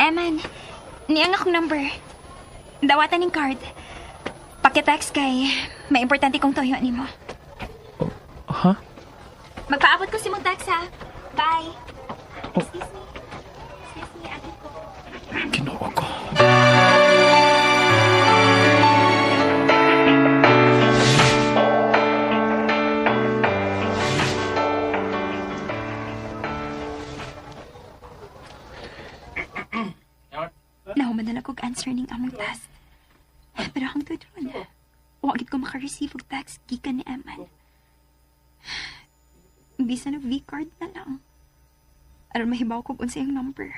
Eman, niyang akong number. Dawatan ning card. Pakitext kay may importante kong tuyo nimo. Oh, ha? Magpaabot ko si mong text ha. Bye. Excuse me. Ginoo ko. Nahuman na lang kog answer ning among test. Pero hangtod ron, wa gid ko maka-receive og text gikan ni Eman. Bisan og V-card na lang. Aron mahibaw kog unsa iyang number.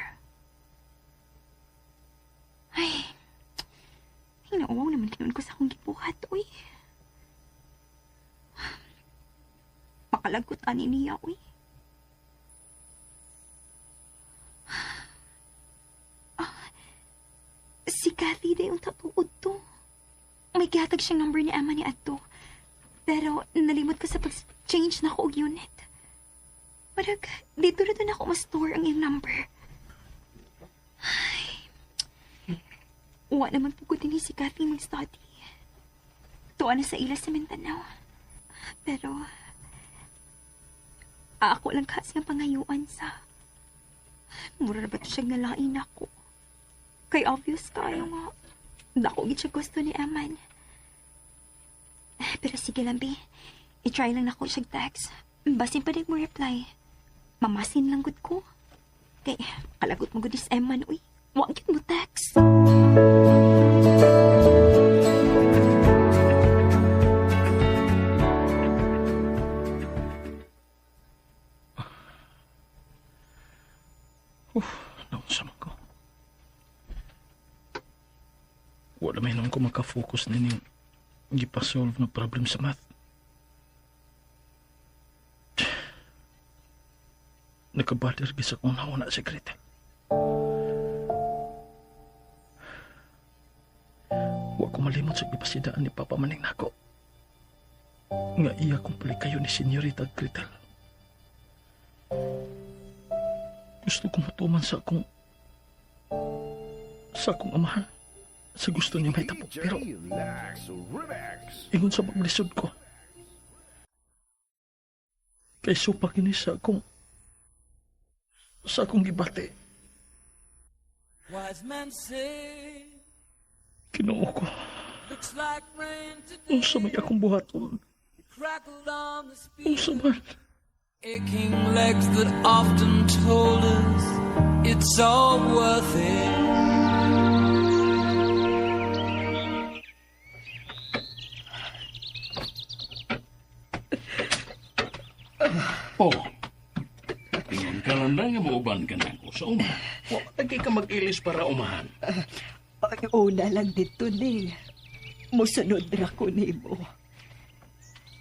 Ay, hinauwaw naman tinuon ko sa akong gibuhat, uy. Makalagot ani niya, uy. Si Kathy day ang tatuod to. May gihatag siyang number ni Emma ni Adto. Pero nalimot ko sa pag-change na ko og unit. Marag, dito na doon ako ma-store ang iyang number. Ay, wa naman po ko din si Kathy mag-study. Tuwa na sa ila sa Mindanao. Pero, ako lang kasi ang pangayuan sa... Mura na ba ito siyang nalain ako? Kay obvious kayo nga. Dako gid siya gusto ni Eman. Pero sige lang, be. I-try lang nako siya text. Basin pa din mo reply. Mamasin lang gud ko. Kay kalagot mo gud is Eman, uy. Wa gyud mo text. Naunsa man ko. Wala may noon ko maka-focus nining gipa-solve na problem sa math. Nakabader gisa kong nauna si Gretel. Wa ko malimot sa gipasidaan ni Papa Maning nako. Nga iya kong palikayo ni Senyorita Gretel. Gusto kong matuman sa akong amahan. Sa gusto niya may tapo, pero ingon sa paglisod ko. Kay supak ini sa akong gibati. Kinoo ko. Unsa may akong buhaton? Unsa man? Aching legs that often told us it's all worth it. Oh, ingon ka lang nga muuban ka na ako sa uma. Wa lagi ka mag-ilis para umahan. Una lang dito, Ning. Musunod ra ko nimo.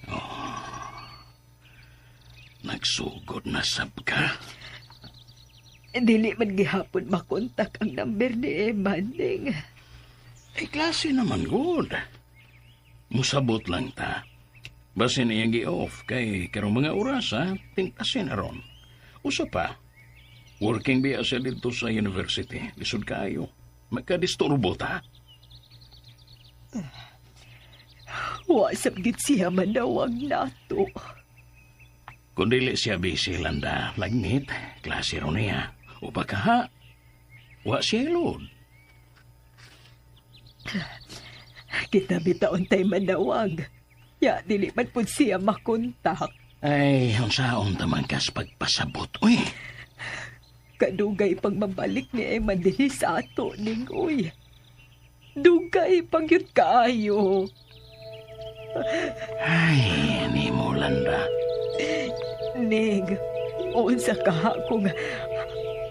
Oh, nagsugod na sab ka. Dili man gihapon makontak ang number ni Eman, Ning. Ay, klase naman, good. Musabot lang ta. Basin iyang gi-off kay karong mga oras ha, tingtasin aron. Usa pa, working biya siya dito sa university. Lisod kaayo. Magkadisturbo ta. Wa sab gid siya manawag nato. Kung dili siya busy landa, lagnit, klase ro niya. O baka ha, wa siya ilod. Kita bitaon tay manawag. Ya, dili man pud siya makontak. Ay, unsaon ta man kas pagpasabot, uy. Kadugay pang mabalik ni Eman dinhi sa ato, Ning, uy. Dugay pang yun kaayo. Ay, nimo landa. Ning, unsa ka kung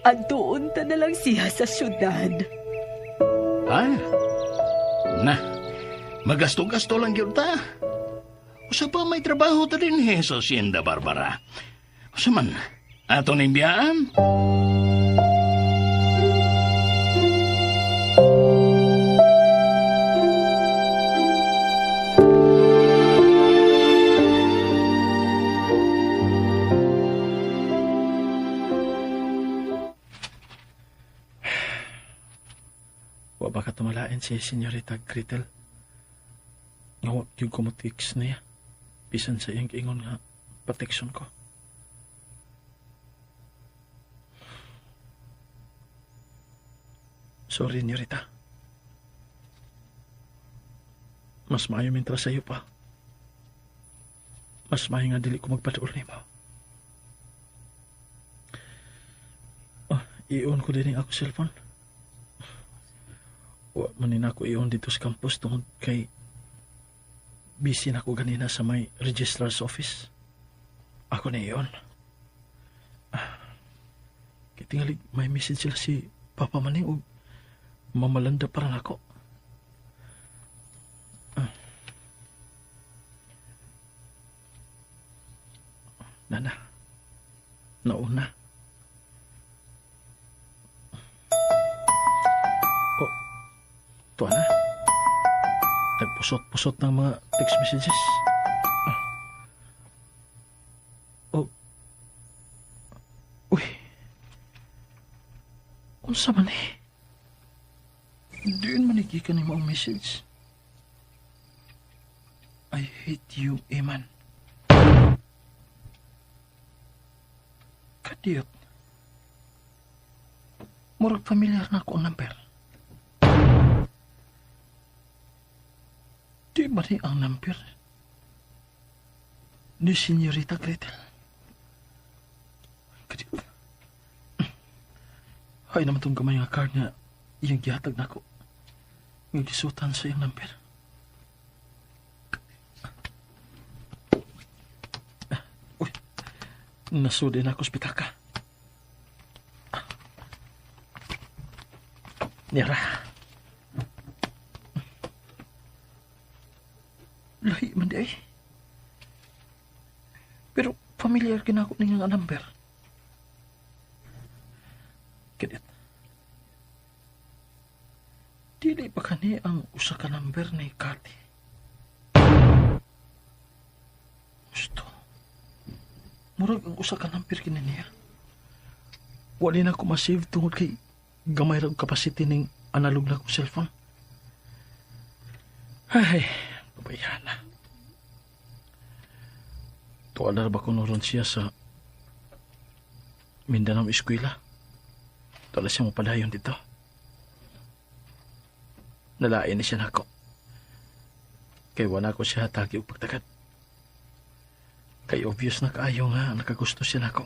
adtuon ta na lang siya sa syudad. Ha? Na, magasto-gasto lang yun ta. Usa pa may trabaho ta din he sa Hacienda Barbara. Usa man, ato ning biyaan? Wa ba ka tumalain si Senyorita Gretel? Nga wa gyud ko mo-text niya. Bisan sa iyang giingon nga patekson ko. Sorry, Nyorita. Mas maayo mintra sa iyo pa. Mas maayo nga dili ko magpaduol nimo. Ah, i-on ko din ang ako cellphone. Wa man ni nako i-on dito sa campus tungod kay busy na ko ganina sa may registrar's office. Ako na i-on. Ah, kay tingali may message sila si Papa Maning og mamalanda para nako. Ah. Nana. Nauna. Oh, tuwa na. Nagpusot-pusot ng mga text messages. Ah. Oh. Uy. Unsa man eh? Diin man gikan ni maong message. I hate you, Eman. Kadiyot. Murag familiar na ako ang number. Di ba ni ang number ni Senyorita Gretel? Kadiyot. Hay naman itong gamay nga card nga iyang gihatag nako. Nga gisutan sa iyang number. Uy, nasudi na ako sa pitaka. Nira. Lahi man di ay. Pero familiar kinako ni nga number. Kadit. Dili pa kani ang usa ka number ni Cathy. Gusto. Murag ang usa ka number kini niya. Wali na ko ma-save tungod kay gamay ra og capacity ning analog na kong cellphone. Ay, pabayaan na. Tuwa na ba kung noron siya sa Mindanao Eskwela? Tuwa siya mapadayon dito. Nalain ni siya nako. Kay wala ko siya hatagi og pagtagad. Kay obvious na kaayo nga nakagusto siya nako.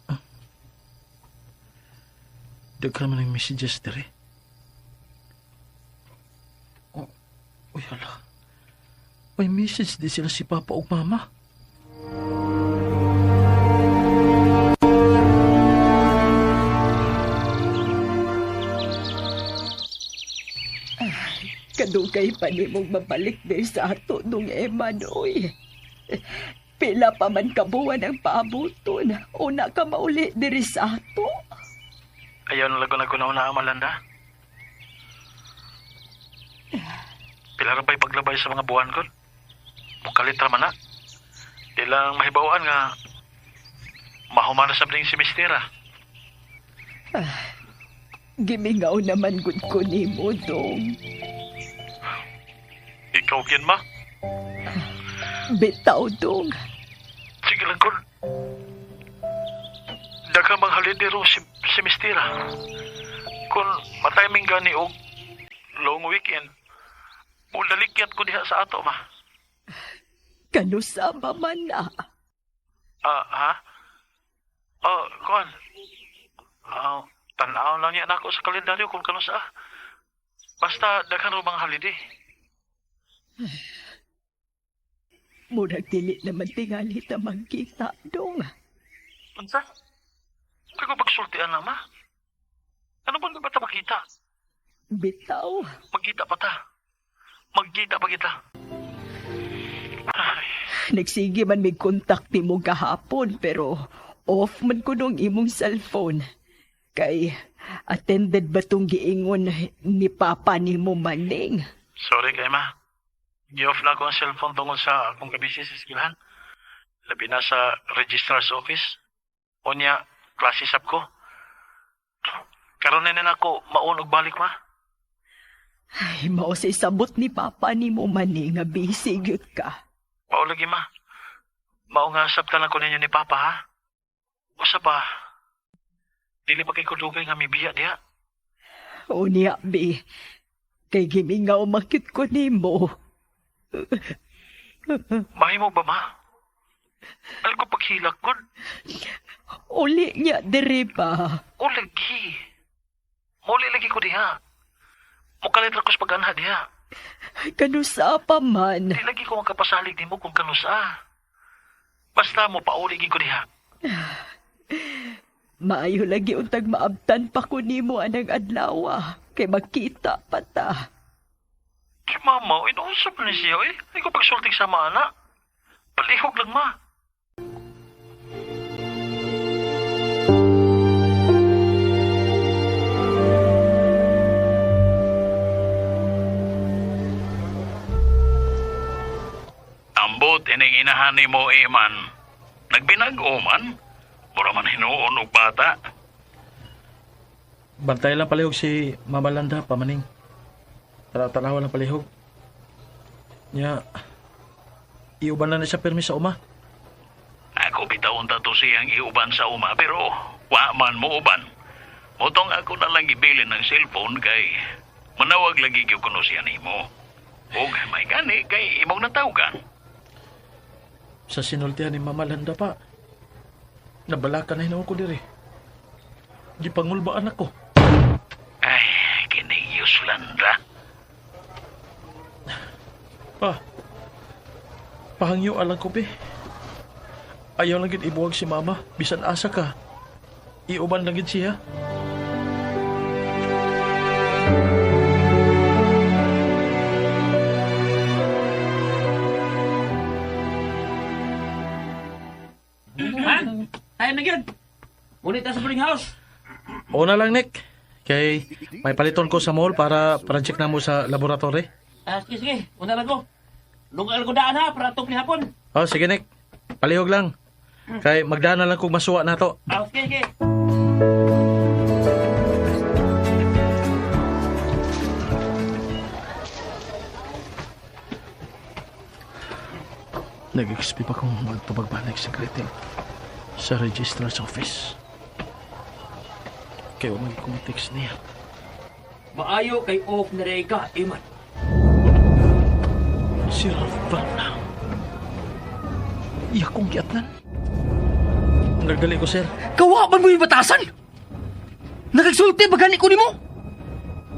Ah. Daghan man ang messages diri. Oh, uy hala. May message di sila si Papa ug Mama. Kadugay pa ni mong mabalik din sa ato nung Eman, oy. Pila pa man kabuwan ang paabuton. Una ka mauli diri sa ato. Ayaw na lago na kunaw na Malanda. Pila ra pa'y paglabay sa mga buwan ko? Mukalit ra man na. Di lang mahibawaan nga mahuman na sa ning semestera. Ah, gimingaw naman gud ko nimo, dong. Ikaw kin ma? Bitaw, dong. Sige lang kun. Daghang bang holiday ro si semestera. Kung matiming gani og long weekend, mudaligyan ko diha sa ato ma. Kanusama man na. Ah, ha? Oh, kuan. Ah, tan-aw lang niya nako sa kalendaryo kung kanusa. Basta daghan ro bang holiday. Murag dili naman tingali ta magkita, dong. Unsa? Kaya pagsultian na, ma? Ano ba ta makita? Bitaw. Magkita pa ta. Magkita pa kita. Ay. Nagsige man may kontak nimo gahapon pero off man ko nung imong cellphone. Kay attended ba tong giingon ni Papa nimo Maning? Sorry kay ma. Gi-off na ako ang cellphone tungkol sa akong kabisi sa eskwelahan. Labi na sa registrar's office. Unya, klase sab ko. Karon na na ako maun og balik ma. Ay, mao say sabot ni Papa nimo Maning nga busy gyud ka. Mao lagi ma. Mao nga sabtan ako ninyo ni Papa ha. Usa pa. Dili pa kay kudugay nga mibiya diha. Unya, bi. Kay gimingaw makit ko nimo. Mahimo ba, ma? Algo paghilak gud. Uli niya diri ba? O lagi. Muli lagi ko diha. Mukalit ra ko sa pag-anha diha. Kanusa pa man. Di lagi ko makapasalig nimo kung kanusa. Basta mo pauli gid ko diha. Maayo lagi untag maabtan pa ko nimo anang adlaw. Kay magkita pa ta. Si mama, inuusap ni siya eh. Ay ko pagsultig sa mana. Palihog lang ma. Ambot ining inahan nimo, Eman. Nagbinag-o man. Mura man hinuon og bata. Bantay lang palihog si Mama Landa, pamaning. Tara-tarawa lang palihog. Nya, iuban lang na siya pirmi sa uma. Ako bitawon ta to siyang iuban sa uma pero wa man mo uban. Motong ako na lang ibilin ng cellphone kay manawag lagi gyud kuno siya nimo. Ug may gani kay imong natawgan. Sa sinultihan ni Mama Landa pa. Nabalaka na hinuon ko diri. Gipangulbaan ako. Ay, kini Landa. Pa, pahangyo alang ko, be. Ayaw lang gid ibuwag si Mama, bisan asa ka. Iuban lang gid siya. Ha? Tayo na yun. Ngunit ta sa boarding house. Una lang, Nick. Kay may paliton ko sa mall para project na mo sa laboratory. Ah, sige, sige. Una lang ko. Lungal ko daan ha, para atong hapon. Oh, sige, Nick. Palihog lang. Kay magdaan na lang kung masuwa na to. Ah, sige, sige. Nag-expect pa kong magpapagbalik sa Gretel sa registrar's office. Kaya wag kong text niya. Maayo kay off na rin ka, Iman. Si Ralph Van na. Iya kong giatnan. Nagdali ko, sir. Kawa man mo yung batasan? Nagagsulti ba gani ko nimo?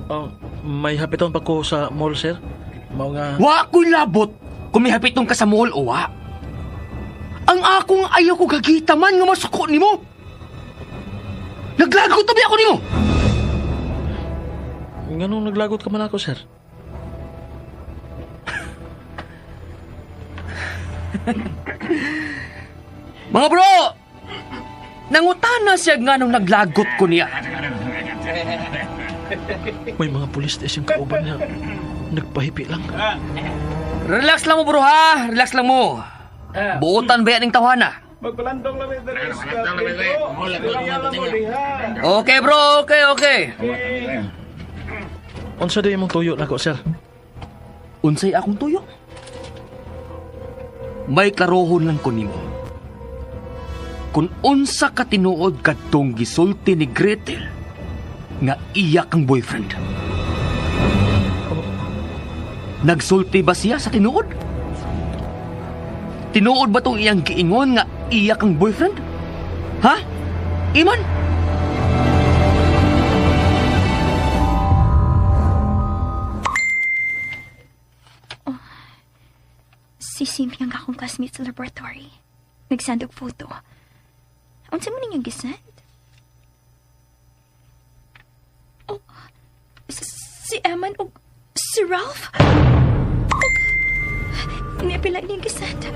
Oh, may hapiton pa ko sa mall, sir. Mao nga... Wa ko'y labot kung may hapiton ka sa mall o wa. Ang akong ayaw ko gagita man nga masuko nimo. Naglagot tabi ako nimo. Nganong naglagot ka man ako, sir? Mga bro, nangutana siya nga nung naglagot ko niya. May mga pulis na siyang kauban niya. Nagpahipi lang. Relax lang mo bro ha, relax lang mo. Buotan ba yan ang tawana? Magpalandong lang may dere sa Okay bro, okay, okay. Unsa di imong tuyo nako, sir? Unsay akong tuyo? May klarohon lang ko nimo. Kung unsa ka tinuod kadtong gisulti ni Gretel nga iya kang boyfriend. Nagsulti ba siya sa tinuod? Tinuod ba tong iyang giingon nga iya kang boyfriend? Ha? Iman? Si Cynthia ang akong classmate sa laboratory. Nagsend og photo. Unsa man ninyong gisend? Oh, si Eman og si Ralph? Oh, niapila niyang gisend.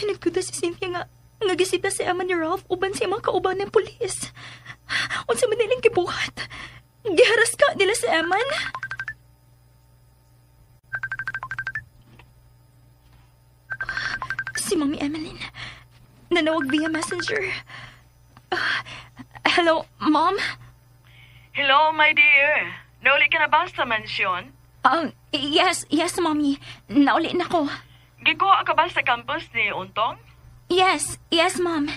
Nagduda si Cynthia nga nga gisita si Eman ni Ralph uban sa imong kauban ng pulis. Unsa man nilang gibuhat? Giharas ka nila si Eman? Si Mommy Emmeline. Nanawag via messenger. Hello, Mom? Hello, my dear. Nauli ka na ba sa mansyon? Yes, Mommy. Nauli na ko. Gikuha ka ba sa campus ni Untong? Yes, Mom.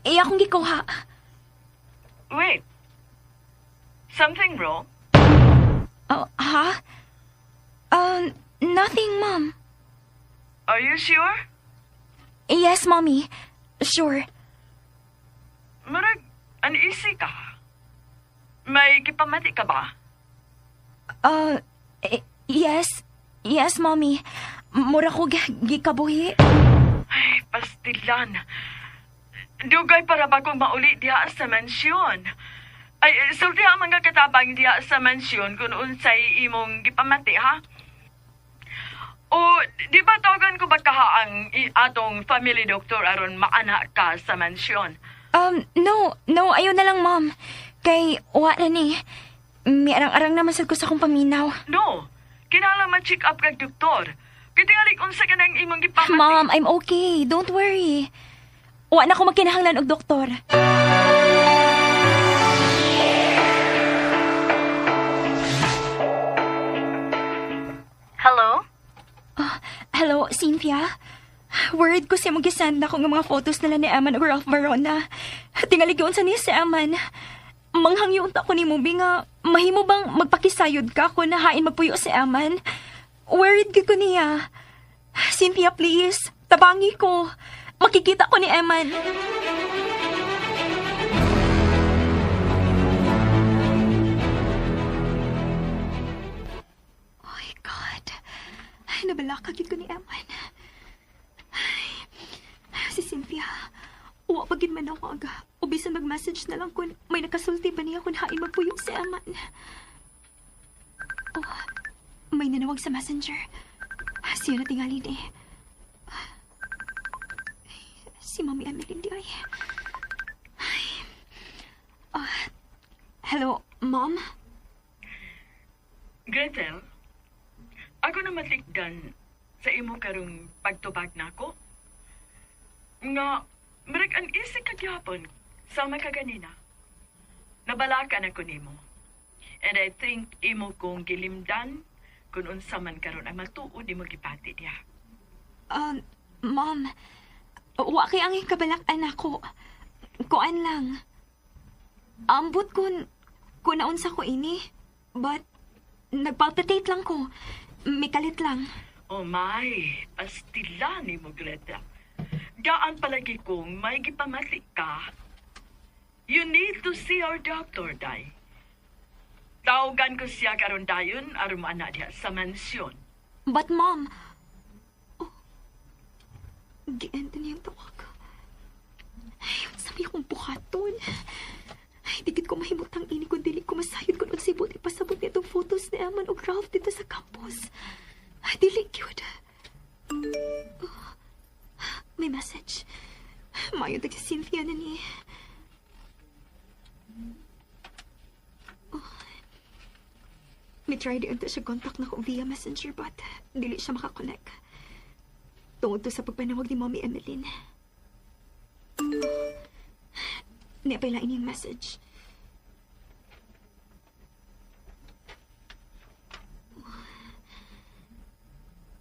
Iya akong gikuha. Wait. Something wrong? Oh, ha? Nothing, Mom. Are you sure? Yes, Mommy. Sure. Murag, uneasy ka. May gipamati ka ba? Yes. Yes, Mommy. Mura ko gikabuhi. Ay, pastilan. Dugay para ba kong mauli diha sa mansyon? Ay, sulti ang mga katabang diha sa mansyon kung unsay imong gipamati, ha? O, di ba tawagan ko ba kaha ang atong family doctor aron maana ka sa mansyon? No, ayaw na lang, Mom. Kay, wa na ni. Miarang-arang naman sad ko sa akong paminaw. No, kinahanglan ma-check up kag doktor. Kay tingali unsa ka nang imong gipamati. Mom, I'm okay. Don't worry. Wa na ko magkinahanglan og doktor. Hello? Oh, hello, Cynthia? Worried ko siya mag-send na nga mga photos nila ni Eman ug Ralph Varona. Tingali giunsa niya si Eman. Manghangyo unta ko nimo bi nga mahimo bang magpakisayod ka kung nahain magpuyo si Eman? Worried gyud ko niya. Cynthia, please. Tabangi ko. Makikita ko ni Eman. Oh my God. Ay, nabalaka gyud ko ni Eman. Ay, si Cynthia. Wa pa gyud man ako aga. O bisan mag-message na lang kung may nakasulti ba niya kung hain magpuyo si Eman. Oh, may nanawag sa messenger. Siya na tingali ni. Si Mami Emily di ay. Ay. Ah, hello, Mom? Gretel, ako na matikdan sa imo karong pagtubag nako. Nga, murag uneasy ka gyapon sama ka ganina. Nabalakan ako nimo. And I think imo kong gilimdan kung unsa man karon ang matuod imo gipati diha. Mom, wa kay ang kabalak-an ako. Kuan lang. Ambot kung naunsa ko ini. But, nagpalpitate lang ko. Mikalit lang. Oh my, pastila nimo, Greta. Gaan palagi kong may gipamati ka. You need to see our doctor, Day. Tawagan ko siya karon dayon aron maana diha sa mansyon. But Mom, oh, gi-end niyang tawag. Ay, sabi akong buhaton. Ay, di gid ko mahimutang ini kung dili ko masayod kung unsay buot ipasabot nitong photos ni Eman ug Ralph dito sa campus. Ay, dili gyud. Oh, may message. Mayo si Cynthia na ni. Oh. May try di unta siya contact nako via messenger but dili siya makakonect. Tungod to sa pagpanawag ni Mommy Emmeline. Oh. Niya pa yung message.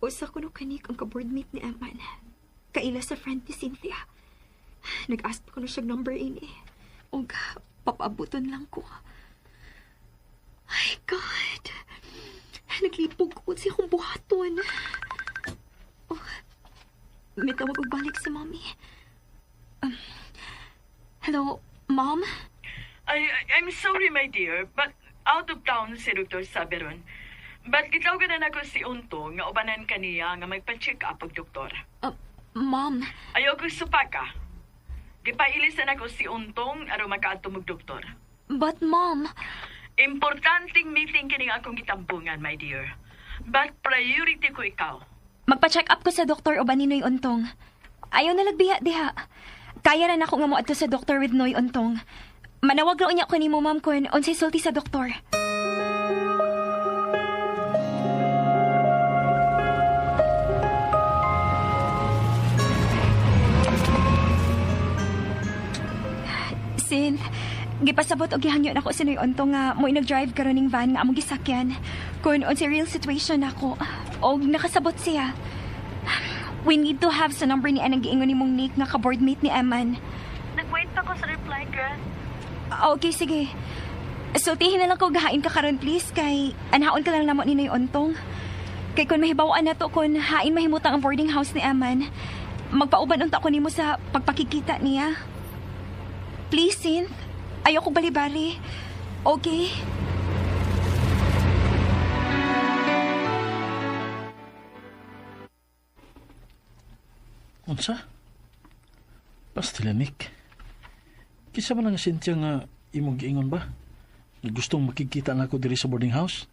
Usa ko no kanik ang ka-boardmate ni Eman. Kaila sa friend ni Cynthia. Nag-ask pa ko no siya number ini. Og papaabuton lang ko. Ay, God. Naglipog ko siya akong buhaton. Oh, may tawag og balik si Mommy. Hello, Mom? I'm sorry, my dear, but out of town si Dr. Saberon. But gitawagan na nako si Unto nga ubanan kaniya nga magpa-check up og doktor. Mom? Ayaw ko supaka. Gipailisan ako si Untong aron makaadto og doktor. But Mom. Importanteng meeting kining akong gitambungan, my dear. But priority ko ikaw. Magpa-check up ko sa doktor uban ni Noy Untong. Ayaw na lagbiha diha. Kaya na nako nga moadto sa doktor with Noy Untong. Manawag ra unya ko nimo, Ma'am, kun unsay sulti sa doktor. Sin, Gipasabot og gihangyo nako si Noy Onto nga mo'y nag-drive karon ning van nga among gisakyan. Kung unsay real situation nako og nakasabot siya. We need to have sa number ni anang giingon nimong Nick nga ka-boardmate ni Eman. Nag-wait pa ko sa reply, girl. Ah, okay, sige. Sultihin na lang ko gahain ka karon please kay anhaon ka lang namo ni Noy Ontong. Kay kung mahibaw-an na to kung hain mahimutang ang boarding house ni Eman, magpauban unta ko nimo sa pagpakikita niya. Please, Synth. Ayoko balibali. Okay? Unsa? Pastilanik. Kinsa man ang Cynthia nga imong giingon ba? Gustong makikita na ako diri sa boarding house?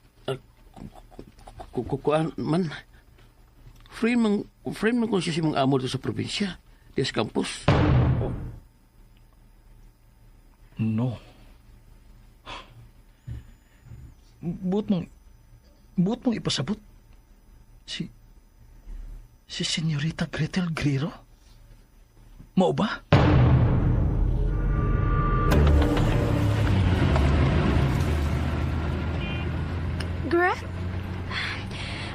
Kukuan man. Friend man kung siya si mong amo dito sa probinsya. Di sa campus. No. Buot mong ipasabot? Si Senyorita Gretel Griro? Mao ba? Gret?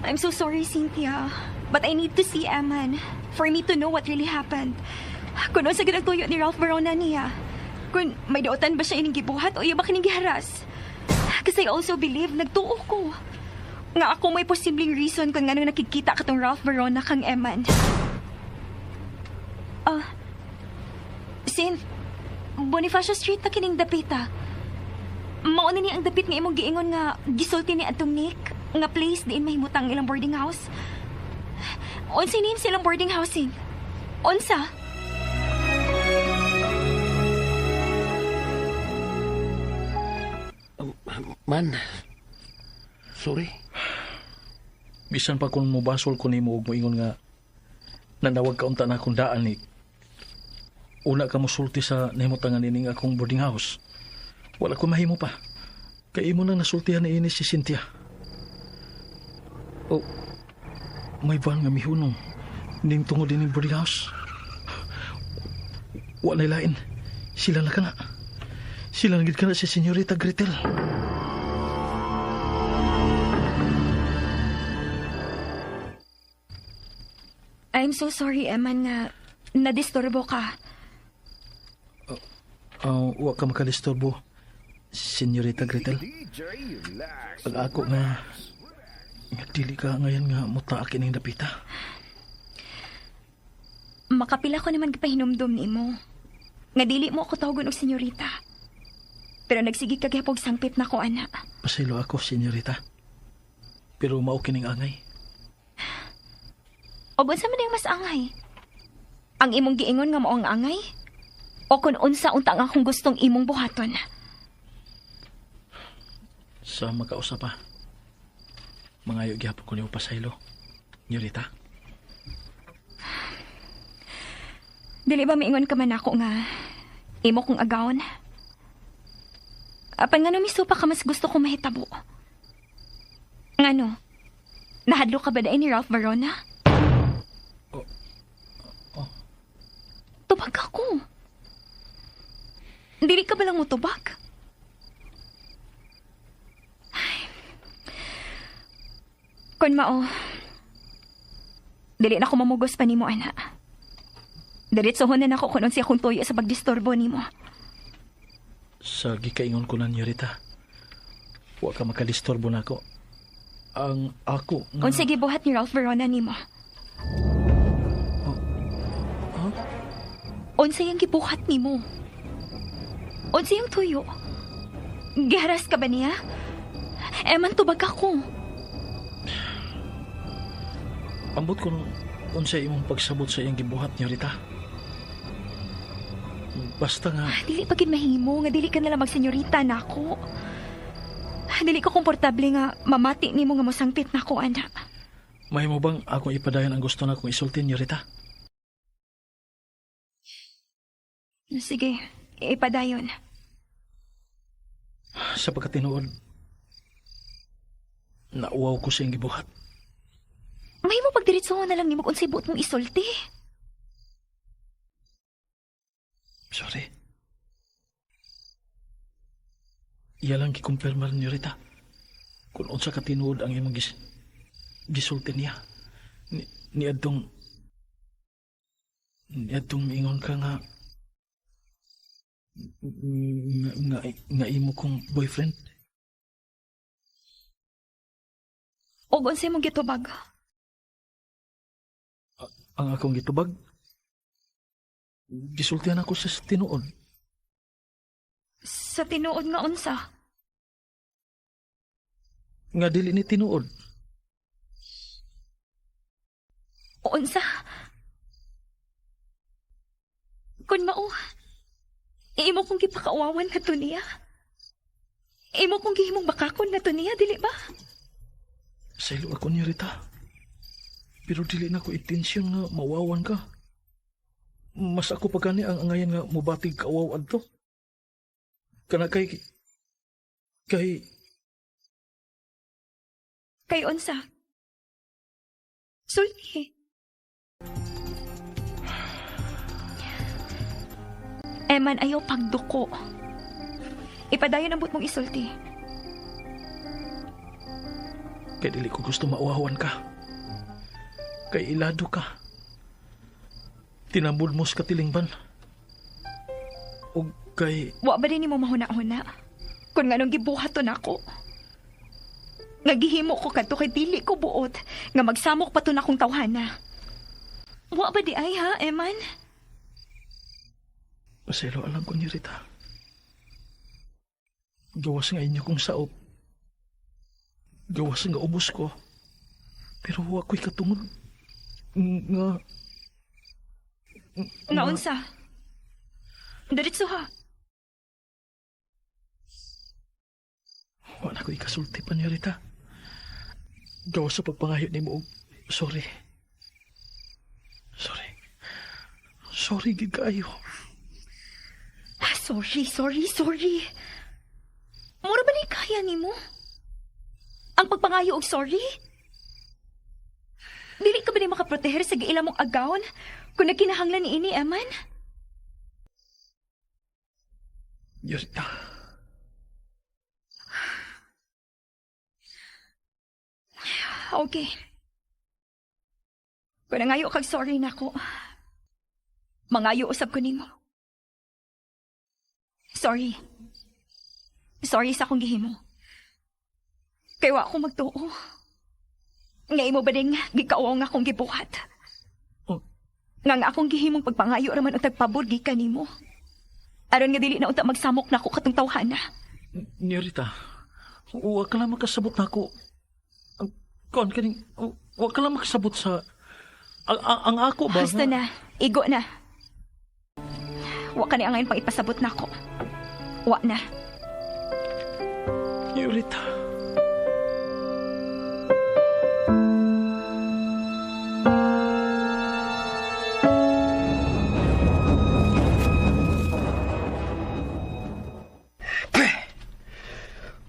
I'm so sorry, Cynthia. But I need to see Eman for me to know what really happened. Kung unsa gid ang tuyo ni Ralph Verona niya. Kung may dautan ba siya ining gibuhat o iya ba kining giharas. Kasi I also believe nagtuo ko. Nga ako may posibleng reason kung nganong nakikita katong Ralph Verona kang Eman. Ah, Synth, Bonifacio Street na kining dapita. Mao na ni ang dapit nga imong giingon nga gisulti ni atong Nick nga place diin mahimutang ilang boarding house. Unsa name silang boarding housing? Unsa? Man, sorry. Bisan pa kung mobasol ko nimo og moingon nga nanawag ka unta na akong daan ni una ka mosulti sa nahimutangan nining akong boarding house. Wala ko mahimo pa. Kay imo nang nasultihan ni ini si Cynthia. Oh, may van nga mihunong ning tungod ining boarding house. Wala lain. Sila na kana. Sila na gid kana si Senyorita Gretel. I'm so sorry, Eman, nga nadisturbo ka. Wa ka makadisturbo, Senyorita Gretel. Pag ako nga dili ka ngayon nga mutaak ining dapita. Makapila ko naman gipahinumdum nimo. Nga dili mo ako tawagon og senyorita. Pero nagsige ka gyapog sangpit nako, ana. Pasaylo ako, Senyorita. Pero mao kining angay. Og unsa man yung mas angay? Ang imong giingon nga mao ang angay? O kung unsa unta ang akong gustong imong buhaton? Sa makausa pa. Mangayo gyapon ko nimo pasaylo, Senyorita. Dili ba miingon ka man ako nga imo kong agawon? Apan ngano misupa ka mas gusto ko mahitabo? Ngano? Nahadlo ka ba dai ni Ralph Verona? Oh. Oh. Tubag ako. Dili ka ba lang motubag? Ay. Kun mao, dili na ako mamugos pa nimo, ana. Diretsohon na nako kung unsa akong tuyo sa pagdisturbo nimo. Sa gikaingon ko na, Nyorita, wa ka makadisturbo nako. Ang ako nga... Unsa gibuhat ni Ralph Verona nimo? Oh. Huh? Unsa yang gibuhat nimo? Unsa yang tuyo? Giharas ka ba niya? Eman, tubag ako. Ambot kung unsa imong pagsabot sa iyang gibuhat, Nyorita. Basta nga... Dili pa gid mahimo nga dili ka na lang magsenyorita nako. Dili ko komportable nga mamati nimo nga mosangpit nako, anak. Mahimo bang akong ipadayon ang gusto na akong isulti, Nyorita? Sige, ipadayon. Sa pagkatinuod, nauwaw ko sa iyang gibuhat. Mahimo pagdiretso na lang nimo kung unsay buot mong isulti. Sorry. Iya lang gikumpirmar ni Rita. Kung unsa ka tinuod ang imong gisulti niya. Ni adtong miingon ka nga imo kong boyfriend. Og unsay mong gitubag? Ang akong gitubag, gisultihan ako sa tinuod. Sa tinuod nga unsa? Nga dili ni tinuod. Unsa? Kun mao, imo kong gipakauwawan na to niya. Imo kong gihimong bakakon na to niya, dili ba? Saylo ako ni Rita. Pero dili na ko intensyon nga mawawan ka. Mas ako pa gani ang angayan nga mubatig kauwaw adto. Kana kay Kay unsa? Sulti. Eman, ayaw pagduko. Ipadayon ang buot mong isulti. Kay dili ko gusto mauwawan ka. Kay ilado ka. Tinamulmos ka tilingban. Og kay Wa ba din nimo mahuna-huna? Kung nganong gibuhat to nako. Nga gihimo ko kadto kay dili ko buot nga magsamok pa to nakong tawhana. Wa ba di ay ha, Eman? Paselo alam ko ni Rita. Gawas nga inyo kong saop. Gawas nga ubos ko. Pero wa ko'y katungod nga Nga unsa? Diretso ha. Wa na ko'y kasulti pa ni Rita. Gawas sa pagpangayo nimo og sorry. Sorry. Sorry gid kaayo. Ah, sorry, sorry, sorry. Mura ba ni kaya nimo? Ang pagpangayo og sorry? Dili ka ba ni makaproteher sa giila mong agawon kung nagkinahanglan ni ini, Eman? Rita. Okay. Kung nangayo kag sorry nako, mangayo usab ko nimo. Sorry. Sorry sa akong gihimo. Kay wa ako magtuo. Nga imo ba ding gikauwaw nga akong gibuhat? Oh. Nga nga akong gihimong pagpangayo raman ang tagpabor gikan nimo. Aron nga dili na unta magsamok nako katong tawhana. Ni Rita, wa ka lang makasabot nako. Ang kon kaning wa ka lang makasabot sa ang ako ba? Basta na, igo na. Wa ka ni angayon pang ipasabot nako. Wa na. Rita.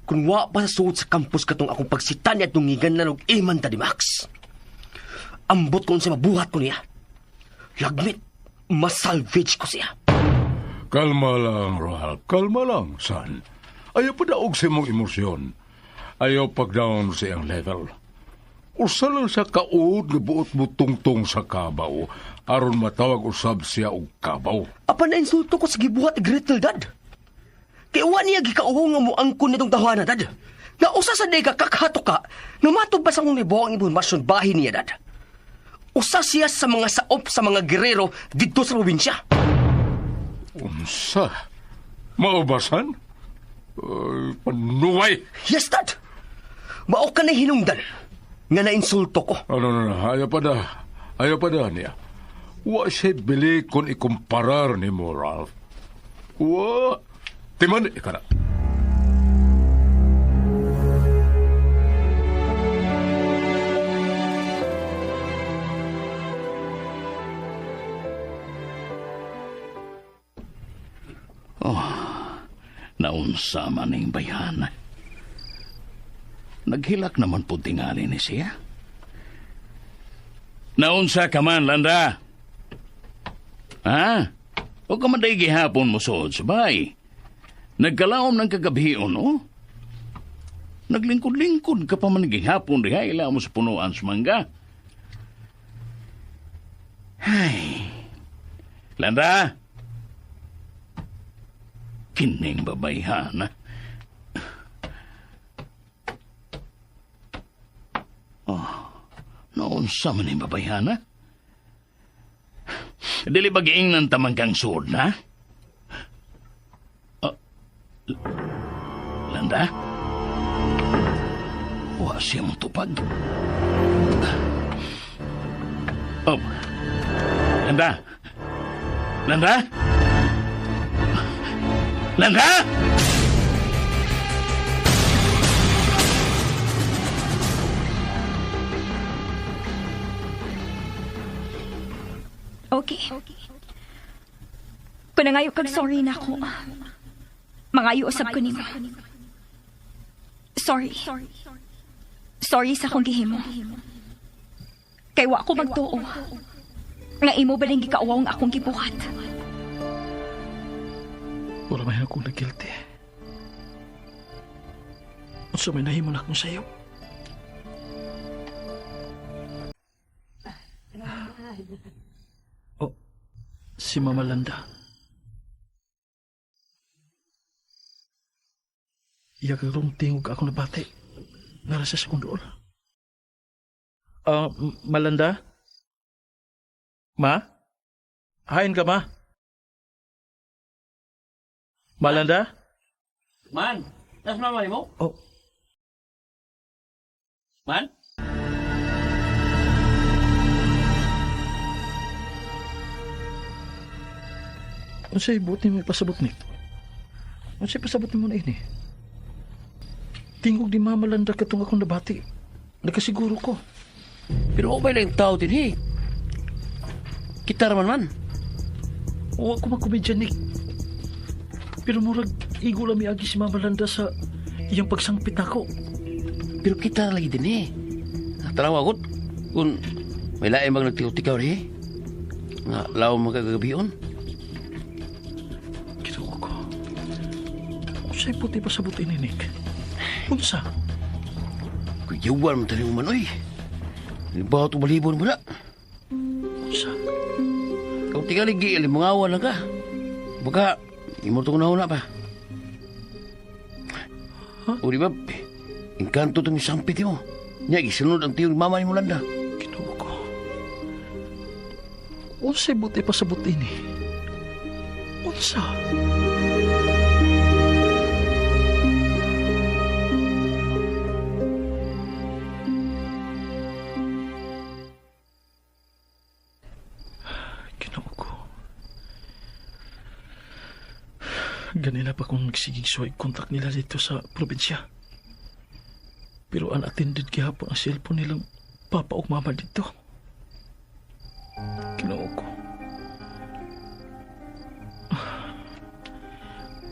Kung wa pa sa suod sa campus katong akong pagsitan niya at nungigan na og iman ta di Max. Ambot ko unsa mabuhat ko niya. Lagmit, masalvage ko siya. Kalma lang, Ralph. Kalma lang, son. Ayaw pa daog sa imong emosyon. Ayaw pag-down sa iyang level. Usa lang sa kaud nga buot mo tungtong sa kabaw aron matawag usab siya og kabaw. Apan na insulto ko sa gibuhat ni Gretel, Dad. Kay wa niya gikauho nga moangkon nitong tawana, Dad. Nga usa sa dega kakhato ka, nga matod pa sa akong nibuha ang impormasyon bahin niya, Dad. Usa siya sa mga saop sa mga gerero didto sa probinsya. Unsa? Maubasan? Ay, panuway! Yes, Dad. Mao ka na hinungdan nga nainsulto ko. Ano na, na, ayaw pa da. Ayaw pa da niya. Wa siya bili kung ikumparar ni mo, Ralph. Wa. Timan, ika na. Oh, naunsa man ning bayan. Naghilak naman po tingali ni siya. Naunsa ka man, Landa? Ha? O ka man day gihapon mo suod sa bay? Nagkalaom ng kagabion, no? Naglingkod-lingkod ka pa man gihapon diha, ila mo sa punuan sa mangga. Ay. Landa! Kining babayhana. Oh, naunsa man yung babayhana? Dili ba giingnan tamang kang suod na? Landa? Wa siya mong tupag. Oh. Landa? Landa? Landa? Okay. Kung nangayo kag sorry na ako, mangayo usab ko nimo. Sorry. Sorry sa akong gihimo. Kay wa ko magtuo. Nga imo ba ning gikauwaw nga akong gibuhat? Wala man akong nag-guilty. Unsa may nahimo na akong sayo? Oh, si Mama Landa. Iya karong tingog ako nabati. Nara sa akong dool. Malanda? Ma? Hain ka, ma? Malanda? Man, nas mama nimo? Oh. Man? Unsay buot nimo ipasabot nito? Unsay pasabot nimo na ini? Tingog ni Mama Landa katong akong nabati. Nakasiguro ko. Pero okay lang tao din, he. Kita raman man. Wa ko magkomedya, Nick. Pero murag igo lang miagi si Mama Landa sa iyang pagsangpit nako. Pero kita lagi din, eh. Tanaw ako, kung may lain bang nagtikaw-tikaw rin, nga law magkagabion. Kinuha ko. Unsay puti pa sa buti ni Nick? Unsa? Kuyawan mo tayo man, oy. Ibaw ito balibon mo na. Unsa? Kung tingali, giilimangawan lang ka. Baka, imo itong nauna pa. Huh? O di ba, engkanto itong sampit mo. Nya, gisunod ang tiyong mama ni Mulanda. Kinuha ko. Unsay buti pa sa buti ni? Unsa? Ginoo ko. Ganina pa kung nagsigig suway kontak nila dito sa probinsya. Pero unattended gihapon ang cellphone nilang papa ug mama dito. Ginoo ko.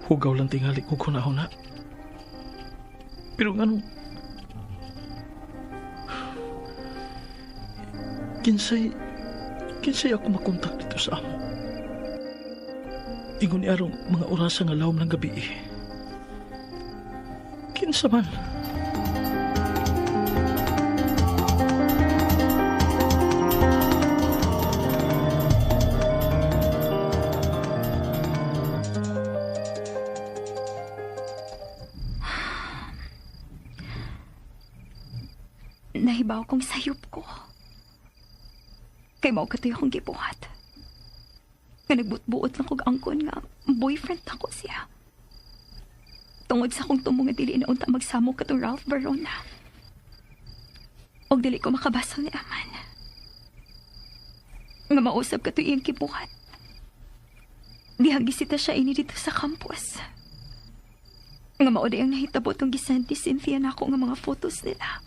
Hugaw lang tingali ko kunahuna. Pero nganong kinsay ako makontak dito sa amo. Ingon ni arong mga orasa nga lawom ng gabi. Kinsa man? Nahibaw kong sayop ko. Kay mao katoy akong gibuhat. Nga nagbutbuot lang kog angkon nga boyfriend ako siya. Tungod sa akong tumo nga dili na unta magsamo katong Ralph Verona. Og dili ko makabasol ni Aman. Nga mausab katoy iyang kibuhat. Dihang gisita siya ini dito sa campus. Nga mao di ang nahitabo tong gisend ni Cynthia nako nga mga photos nila.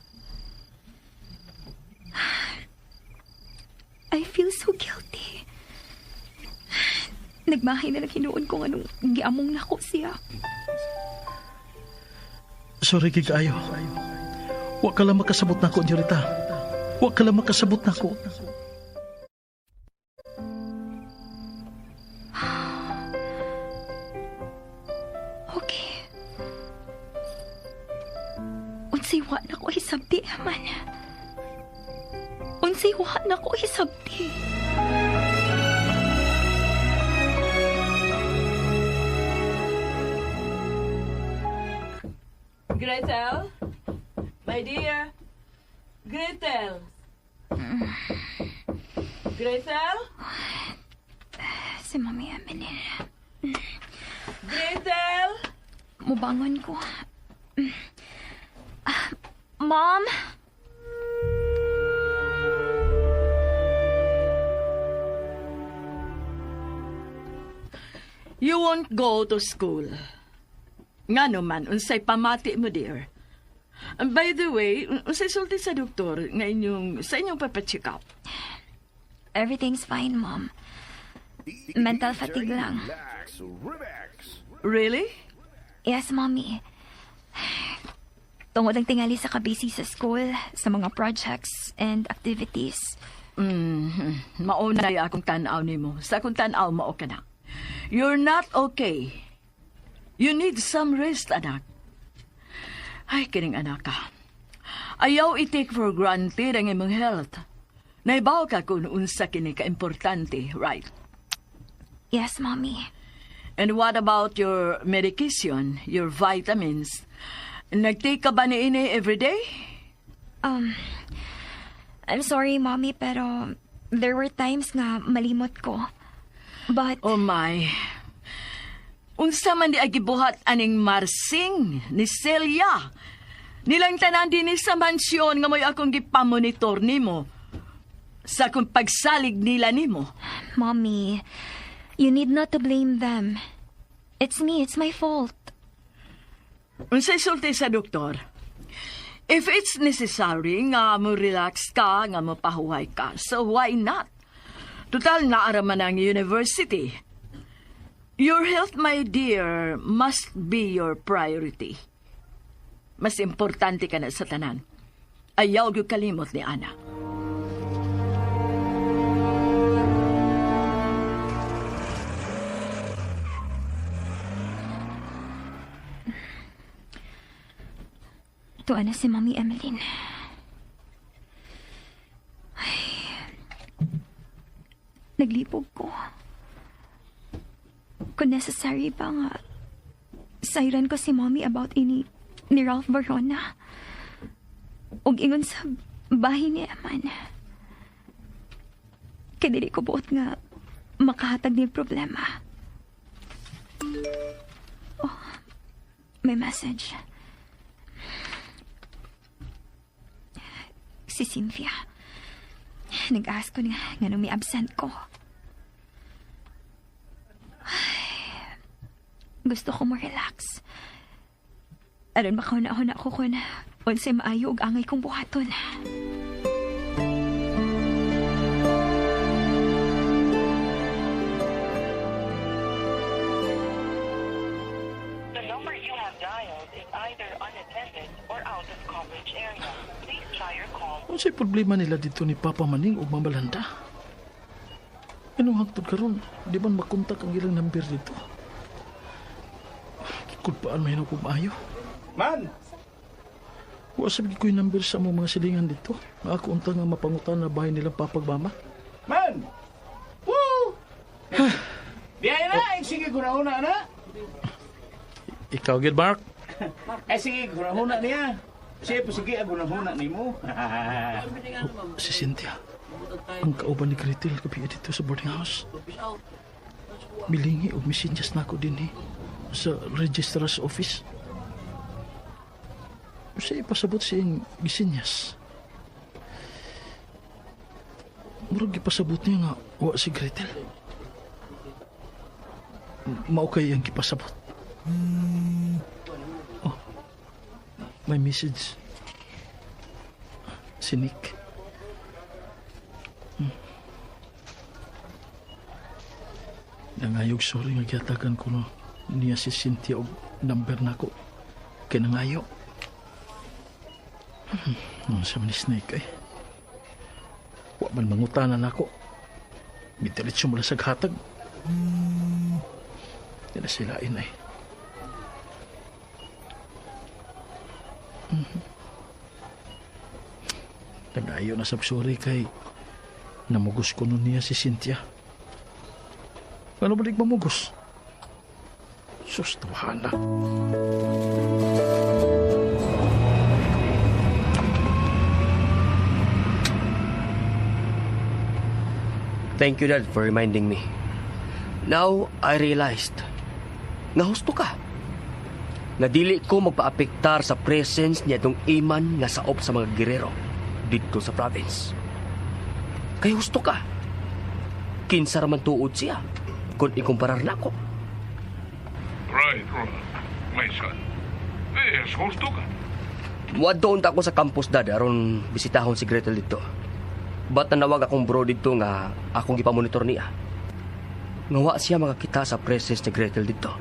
I feel so guilty. Nagmahay na lang hinuon kung anong giamong nako siya. Sorry, Gigayo. Wa ka lang makasabot nako, Nyorita. Wa ka lang makasabot nako. Okay. hisabti, Eman? Unsay wa na ko hisabti? Gretel? My dear? Gretel? Gretel? Si Mami Emeline. Gretel? Mubangon ko. Mom? You won't go to school. Nga naman, unsay pamati mo, dear. And by the way, unsay sulti sa doktor nga inyong, sa inyong papacheck up? Everything's fine, Mom. Mental fatigue lang. Really? Yes, Mommy. Tungod ang tingali sa kabisi sa school, sa mga projects and activities. Mauna akong tan-aw nimo. Sa akong tan-aw, mao ka na. You're not okay. You need some rest, anak. Ay, kining anak ka. Ayaw i-take for granted ang imong health. Naibaw ka kung unsa kini ka-importante, right? Yes, Mommy. And what about your medication, your vitamins? Nag-take ka ba ni ini every day? I'm sorry, Mommy, pero there were times nga malimot ko. But... Oh my. Unsa man di agibuhat aning Marsing ni Celia. Nilang tanan din sa mansyon nga mo'y akong gipamonitor nimo. Sa akong pagsalig nila nimo. Mommy, you need not to blame them. It's me, it's my fault. Unsay sulti sa doktor? If it's necessary nga mo relax ka, nga mo pahuway ka, so why not? Total naaraman ang university. Your health, my dear, must be your priority. Mas importante ka na sa tanan. Ayaw gyud kalimot ni Ana. Tuwa na si Mommy Emeline. Ay, naglibog ko. Kung necessary ba nga, sayran ko si Mommy about ini ni Ralph Barona. Og ingon sa bahay ni Eman. Kaya dili ko buot nga makahatag ni problema. Oh, may message. Si Cynthia. Nag-ask ko nga nung may absent ko. Ay, gusto ko mo-relax. Aron makauna-una ko kung unsay maayo og angay kong buhaton. The number you have dialed is either unattended or out of coverage area. Please try your call. Unsay problema nila dito ni Papa Maning ug Mama Landa? Anong hangtod karon, di man makontak ang ilang number dito. Kulpaan may ko maayo. Man! Wa sabi ko yung number sa mga silingan dito. Ako unta nga mapangutan na bahay nilang papagmama. Man! Woo! Biyaya na! Oh. Sige, gunahuna na! Ikaw, gid Mark? Eh, sige, gunahuna niya. Sige, sige, gunahuna ni mo. Si Cynthia, ang kauban ni Gretel gabi dito sa boarding house. Milingi og messengers na ako din sa registrar's office. Siya ipasabot siyang gisinyas. Murag ipasabot niya nga wa si Gretel. Mao kay ang gipasabot. Oh, may message. Si Nick. Nangayog sorry nga gihatagan ko no niya si Cynthia og number nako. Kay nangayo. Ano sa man ni Snake eh. Wa man mangutanan nako. Gidiretso mo lang sa hatag. Di na sila inay. Nag-ayo na sa sorry kay namugos ko nun niya si Cynthia. Ano ba mamugos? Sus, tawahan na. Thank you, Dad, for reminding me. Now, I realized nga husto ka. Nga dili ko magpaapektar sa presence niya itong iman nga saop sa mga gerero dito sa province. Kay husto ka. Kinsa ra man tuod siya kung ikumparar nako. Right, Ron. My son. Yes, husto ka. Muadto unta ako sa campus, Dad, aron bisitahon si Gretel dito. Ba't nanawag akong bro dito nga akong gipamonitor niya? Nga wa siya makakita sa presence ni Gretel dito.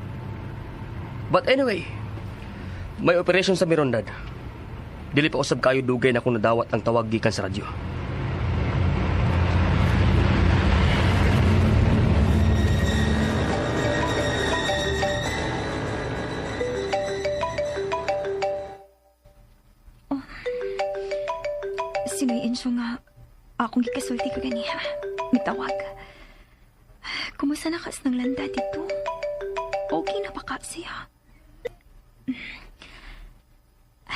But anyway, may operation sa meron, Dad. Dili pa usab kayo dugay na kung nadawat ang tawag gikan sa radyo. Sinuyin siya nga akong gikasulti ko ganiha. Mitawag. Kumusta na kas ng landa dito? Okay na ba ka siya?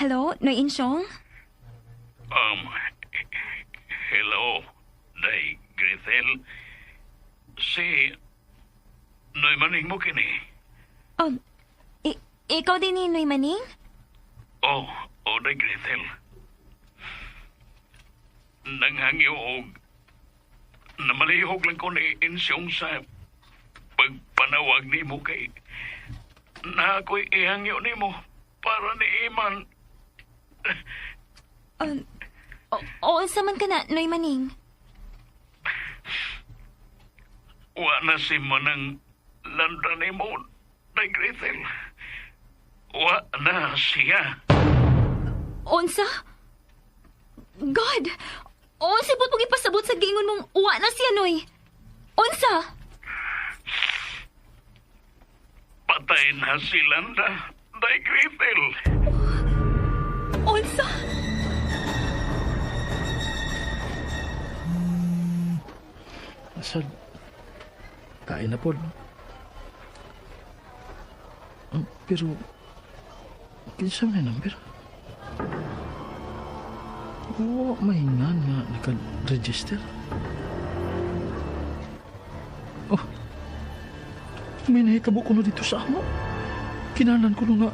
Hello, Noy Insyong? Hello, Day Gretel. Si Noy Maning mo kini. Ikaw din ni Noy Maning? Oh, Day Gretel. Nanghangyo og namalihog lang ko ni Insyong sa pagpanawag nimo kay na ako'y ihangyo nimo para ni Iman. Oo, sa man ka na, Noy Maning? Wa na si Manang landa nimo, Day Gretel. Wa na siya. Unsa? God! Unsa ba't mong ipasabot sa giingon mong wa na siya, Noy? Unsa? Patay na si Landa, Day Gretel. Unsa? Sad, kain na po. Pero, kinsa may number? Oo, may nga nga naka-register. Oh, may nahitabo ko na dito sa amo. Kinalan ko na nga,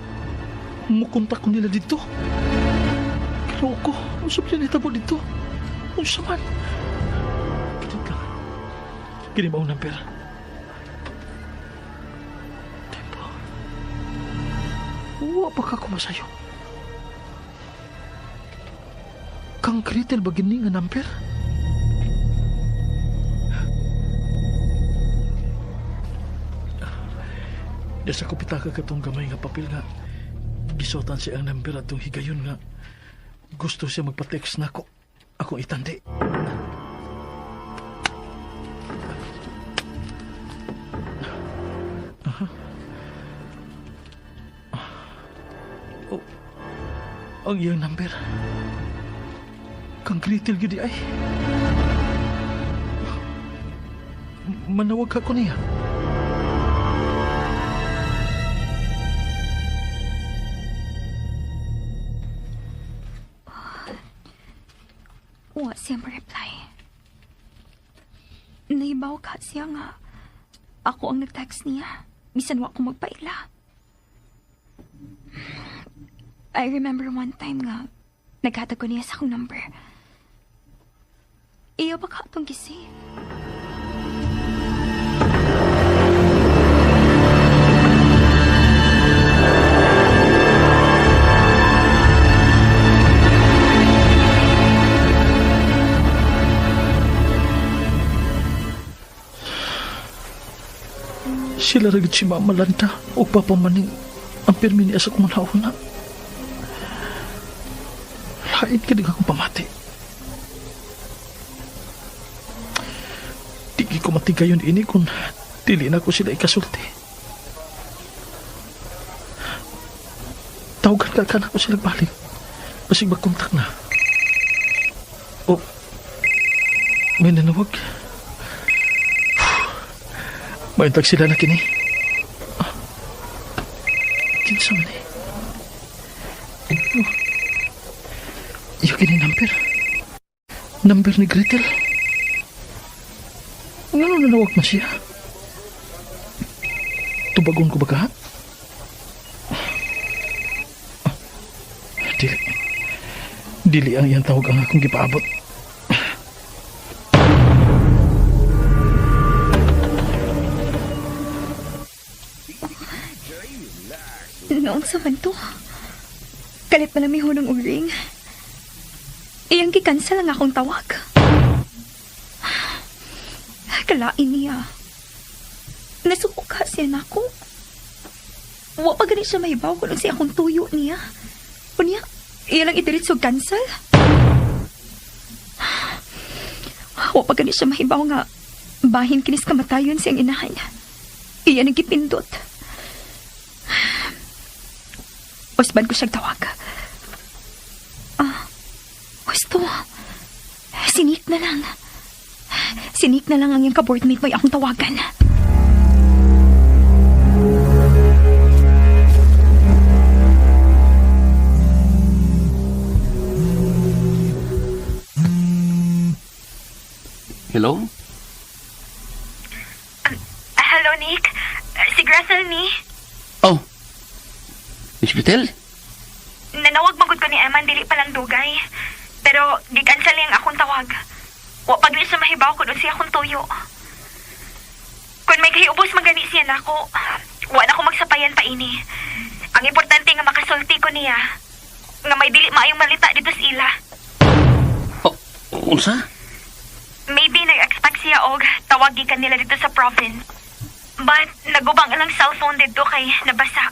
mukontak ko nila dito. Pero ko, ang sabi nahitabo dito. Ang saman. Kini ka. Kini ba ang number? Tempo. Wa pa ka kumasayo. Kang Gretel ba gini nga number? Dasa ko pitaka katong gamay nga papel nga gisuotan siya ang number atong higayon nga gusto siya magpa-text nako. Akong itandi. Aha. Oh, ang iyang number. Kang Gretel gyud ay. Manawag ka ko niya. Wa siya ma-reply. Naibaw ka siya nga. Ako ang nag-text niya. Bisan wa ko magpaila. I remember one time nga, naghatag ko niya sa akong number. Iyo ba ka itong gising? Sila ragid si Mama Landa o Papa Maning ang pirmi niya sa kumanahuna. Lain ka din akong pamati. Di ko matigayon ini kung dili na ko sila ikasulti. Tawagan ka na ko sila balik. Basig magkontak na. Oh, may nanawag. Maintag sila na kini. Ah, kinsa man eh. Oh, iyo kini number. Number ni Gretel. Ano nanawag na siya? Tubagon ko ba ka? Ah, dili. Dili ang iyang tawag ang akong gipaabot. Noon sa man to. Kalit pa na may hunong uring. Iyang gikansel ang akong tawag. Kalain niya. Nasuko ka siya nako. Wa pa gani siya mahibaw kung siya akong tuyo niya. Unya, iya lang idiretso cancel. Wa pa gani siya mahibaw nga bahin kinis kamatayon siyang inahan. Iya nagipindot. Usban ko siyang tawag. Ah, gusto. Sinik na lang. Sinik na lang ang iyang kaboardmate mo akong tawagan. Hello? Hello, Nick. Si Gressel ni. Oh. Miss Gretel? Nanawag magud ko ni Eman dili pa lang dugay. Pero gikansel niyang akong tawag. Wa pag siya mahibaw ko dun siya akong tuyo. Kung may kahiubos magani siya nako, wa na ko magsapayan pa ini. Ang importante nga makasulti ko niya, nga may dili maayong malita dito sa ila. Oh, unsa? Maybe nag-expect siya og tawag gikan nila dito sa province. But nagubang ilang cellphone dito kay nabasa.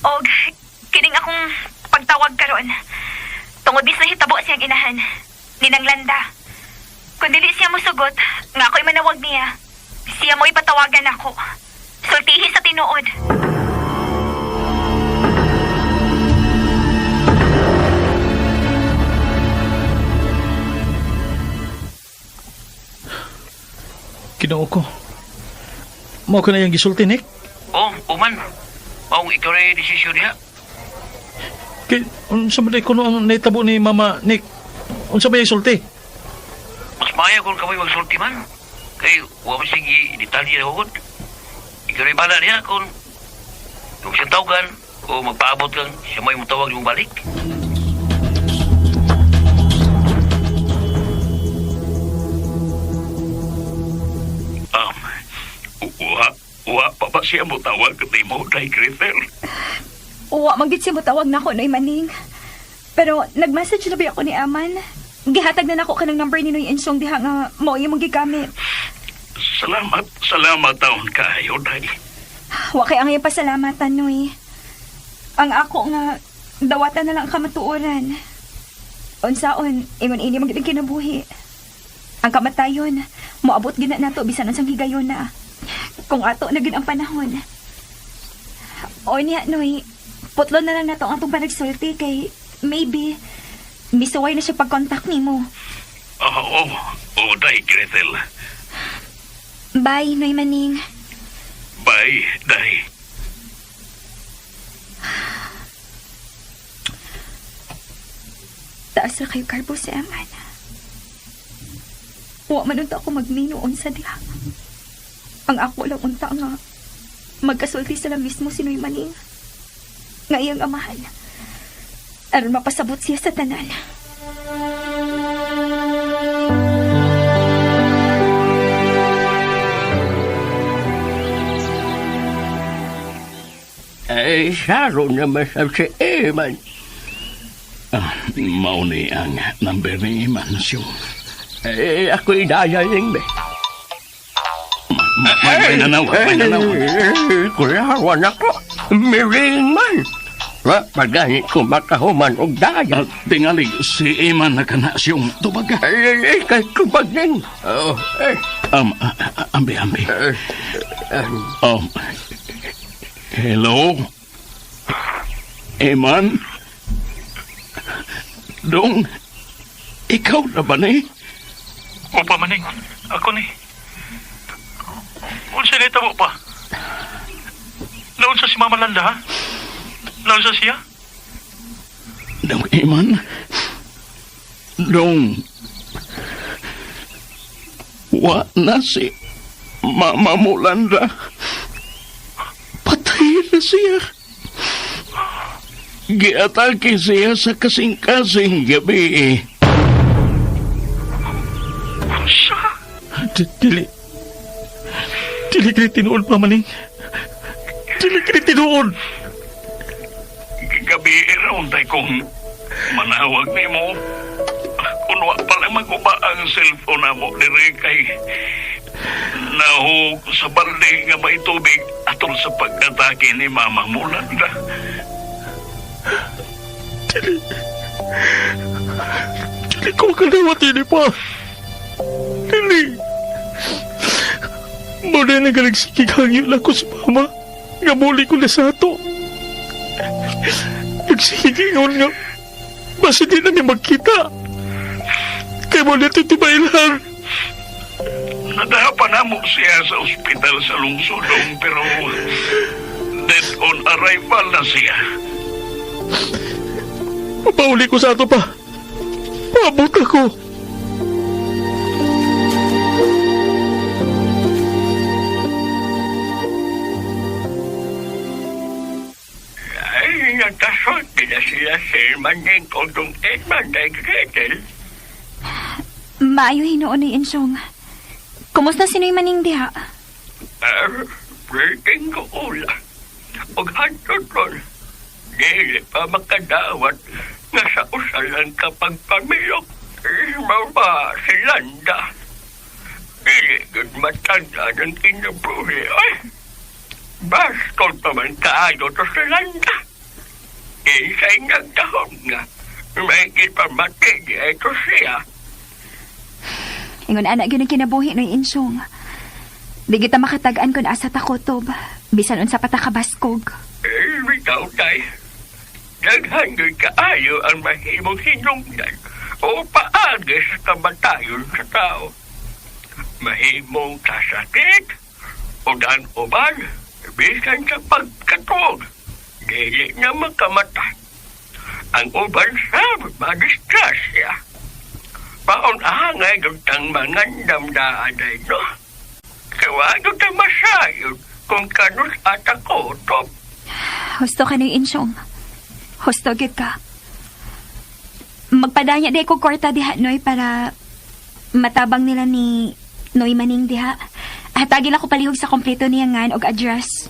Og kining akong pagtawag karon. Tungod bis nahitabo siyang inahan. Ninang Landa. Kung dili siya mosugot, nga ako'y manawag niya. Siya mo'y patawagan ako. Sultihi sa tinuod. Kinoo ko. Mao ka na yung gisulti, Nick. Oh, uman. Maong ikaw na yung desisyon niya. Kay, unsa man kuno ang nahitabo ni Mama Nick? Unsa ba yung sulti? Mas maayo kung kamoy magsulti man. Kay, wa man sige detalye na hugod. Ikaw na yung bala niya kung siyang tawagan o magpaabot kang siya may mutawag yung balik. Wa pa ba siya mo tawag ni mo, Day Gretel? Uwa, manggit siya mo tawag na ako, Noy Maning. Pero nag-message na ba ako ni Aman? Gihatag na nako kanang number ni Noy Ensyong diha nga mao imong gigamit. Salamat, salamat taon kayo, Day. Wa kay ang iyang pasalamatan, Noy. Ang ako nga dawatan na lang ang kamatuoran. Unsaon, ingon ini man gid ang kinabuhi. Ang kamatayon, moabot gid na nato bisan unsang higayon na. Kung ato na gid ang panahon. O niya, Noy, putlo na lang nato ang atong panagsulti kay maybe misuway na siya pag-contact nimo. Oo, oh, Day Gretel. Bye, Noy Maning. Bye, Day. Taas ra kayo karbo si Eman. Wa man unta ako magminoon sa diha. Ang ako lang unta nga magkasulti sila mismo si Noy Maning. Nga iyang amahan. Aron mapasabot siya sa tanan. Ay, saro naman sa si Eman. Ah, mao ni ang number ni Eman siyo. Eh, ako'y dayaling be. May nanawag, may nanawag. Kulawan ako. Miring man. Wa, pagganit ko makahuman og daya. Tingali, si Eman na kana siyong tubag. Ay, ay, kay tubag din. Oh, eh. Ambi, ambi. Hello? Eman? Dong? Ikaw na ba ni? Upa, Maning. Ako ni. Unsa ni tabo pa? Naunsa si Mama Landa, ha? Naunsa siya? Dong Iman. Dong. Wa na si Mama Mulanda. Patay na siya. Giatake siya sa kasing-kasing gabi. Unsa? Dili. Dili kini tinuod pa, Maning. Dili kini tinuod. Gabi raon tay kong manawag nimo. Kun wa pa lang maguba ang cellphone namo diri kay nahug sa balde nga may tubig atol sa pag-atake ni Mama Mulanda. Dili. Dili ko makadawat ini pa. Dili. Muna na nagsigig hangyo lang ko sa mama. Nga muli ko na sa ato. Nagsigingon nga. Basta di na mi magkita. Kay mo na titibailhan. Nadapa namo siya sa ospital sa lungsod dong, pero dead on arrival na siya. Papauli ko sa ato pa. Paabot ako. Ay, nagkasulti na sila sir Maning o dong Edman day Gretel. Maayo hinuon ni Insyong. Kumusta si Noy Maning diha? Breaking ko ula. Og hantod ron. Dili pa makadawat nga sa usa lang kapag pamilok. Mao ba si Landa? Dili gud matanda ng kinabuhi. Ay, bastol pa man kaayo to si Landa. Kinsay nagdahom nga. May gipamati di ay to siya. Ingon ana gyud ang kinabuhi Noy Insyong. Di kita makatag-an kun asa ta kutob. Bisan unsa pa ta kabaskog. Eh, bitaw tay. Daghan gyud kaayo ang mahimong hinungdan o paagi sa kamatayon sa tao. Mahimong kasakit o daan uban, bisan sa pagkatuog, dili na makamata. Ang uban sa madisgrasya. Paon angay gyud tang mangandam daaday no. Kaya gyud ta masayod kung kanus at kutob. Husto ka Noy Insyong. Husto gyud ka. Magpadanya di ko kwarta diha Noy para matabang nila ni Noy Maning diha. Hatagin ako palihog sa kompleto niya ngan og address.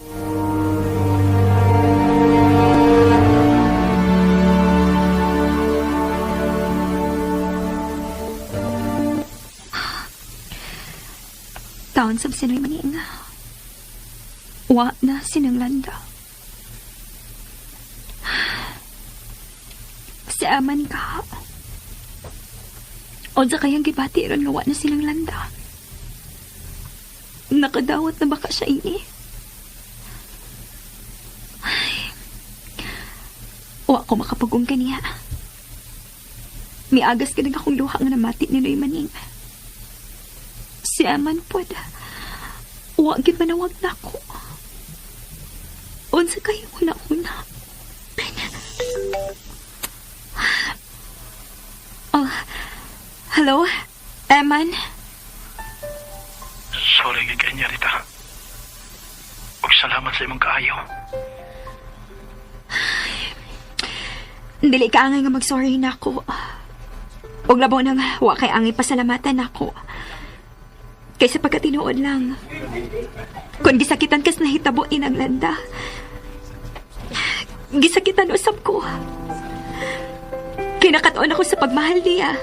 Taon sab si Noy Maning. Wa na sinang landa. Si aman ka. Unsa kayang gibati ron nga wa na silang landa. Nakadawat na baka siya ini. Ay. Wa ko makapugong kaniya. Miagas ka akong luha nga namati ni Noy Maning. Si aman pod. Wa gid manawag nako. Unsa kayo una-una? Oh, hello? Eman? Sorry gid kay niya, Rita. Ug salamat sa imong kaayo. Dili ka angay nga mag-sorry na ako. Ug labaw nang wa kay angay pasalamatan nako. Kaysa pagkatinuod lang. Kung gisakitan kas nahitabo inang landa. Gisakitan usab ko. Kinakataon ako sa pagmahal niya.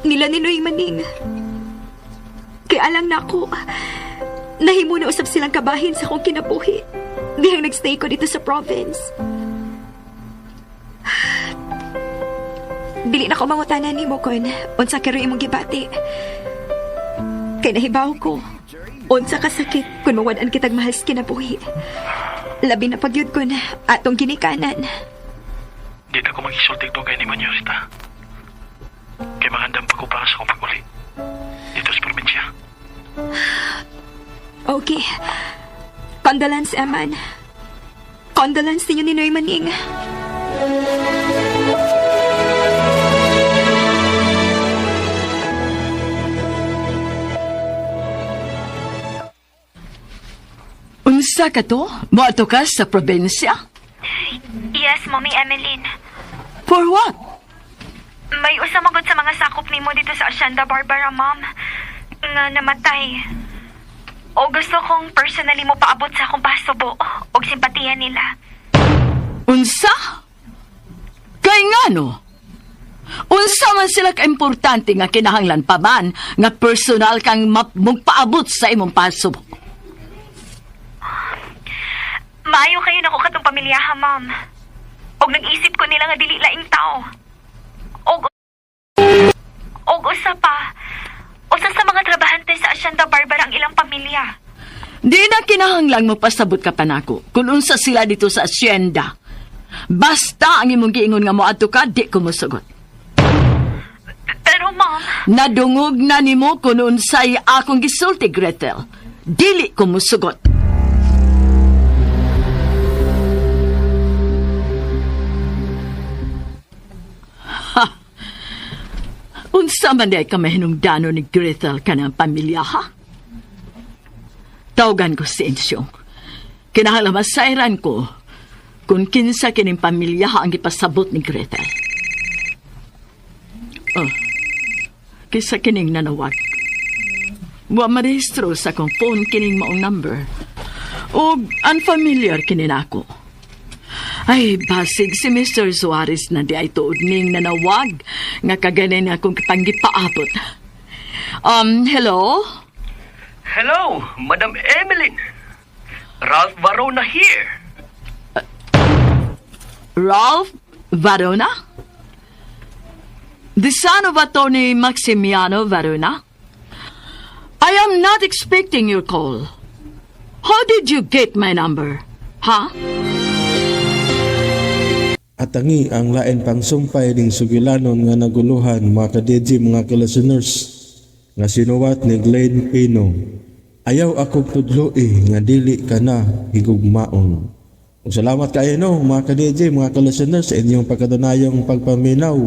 Nila ni Noy Maning. Kaya alang na ako, nahimo na usab silang kabahin sa akong kinabuhi. Dihang nagstay ko dito sa province. Dili na ko mangutanan nimo kon unsa karon imong gibati. Kay nahibaw ko, unsa ka sakit kun mawad-an kitag mahal sa kinabuhi. Labi na pagyud kon atong ginikanan. Di na ko magisultig to kay ni Rita. Okay. Condolence, Eman. Condolence ninyo ni Noy Maning. Unsa ka to? Moadto ka sa probinsya? Yes, Mommy Emmeline. For what? May usa magod sa mga sakop nimo dito sa Hacienda Barbara, ma'am. Nga namatay. O gusto kong personally mo paabot sa akong pasubo og simpatiya nila. Unsa? Kay ngano? Unsa man sila kaimportante nga kinahanglan pa man nga personal kang magpaabot sa imong pasubo? Maayo kayo nako katong pamilyaha, ma'am. Og nag-isip ko nila nga dili laing tao. Og og usa pa, usa sa mga trabahante sa Hacienda Barbara ang ilang pamilya. Di na kinahanglan mo pasabot ka pa nako kung unsa sila dito sa asyenda. Basta ang imong giingon nga moadto ka, di ko mosugot. Pero ma'am, Nadungog na nimo kung unsay akong gisulti, Gretel. Dili ko mosugot. Ha! Unsa man di ka mahinungdano ni Gretel kanang pamilya, ha? Tawagan ko si Ensyong. Kinahanglan masayran ko kung kinsa kining pamilya ha ang gipasabot ni Gretel. Oh, kaysa kining nanawag. Wa marehistro sa akong phone kining maong number. O unfamiliar kini nako. Ay, basig si Mr. Suarez na di ay tuod ning nanawag nga kaganin akong panggipaabot. Hello? Hello, Madam Emeline. Ralph Varona here. Ralph Varona? The son of attorney Maximiano Varona? I am not expecting your call. How did you get my number? Huh? Atangi ang lain pang sumpay ning sugilanon nga naguluhan mga ka-DJ mga ka-listeners nga sinuwat ni Glenn Pino. Ayaw akong tudloi nga dili ka na higugmaon. Ug salamat kayo no mga ka-DJ mga ka-listeners sa inyong pagkadunayong pagpaminaw.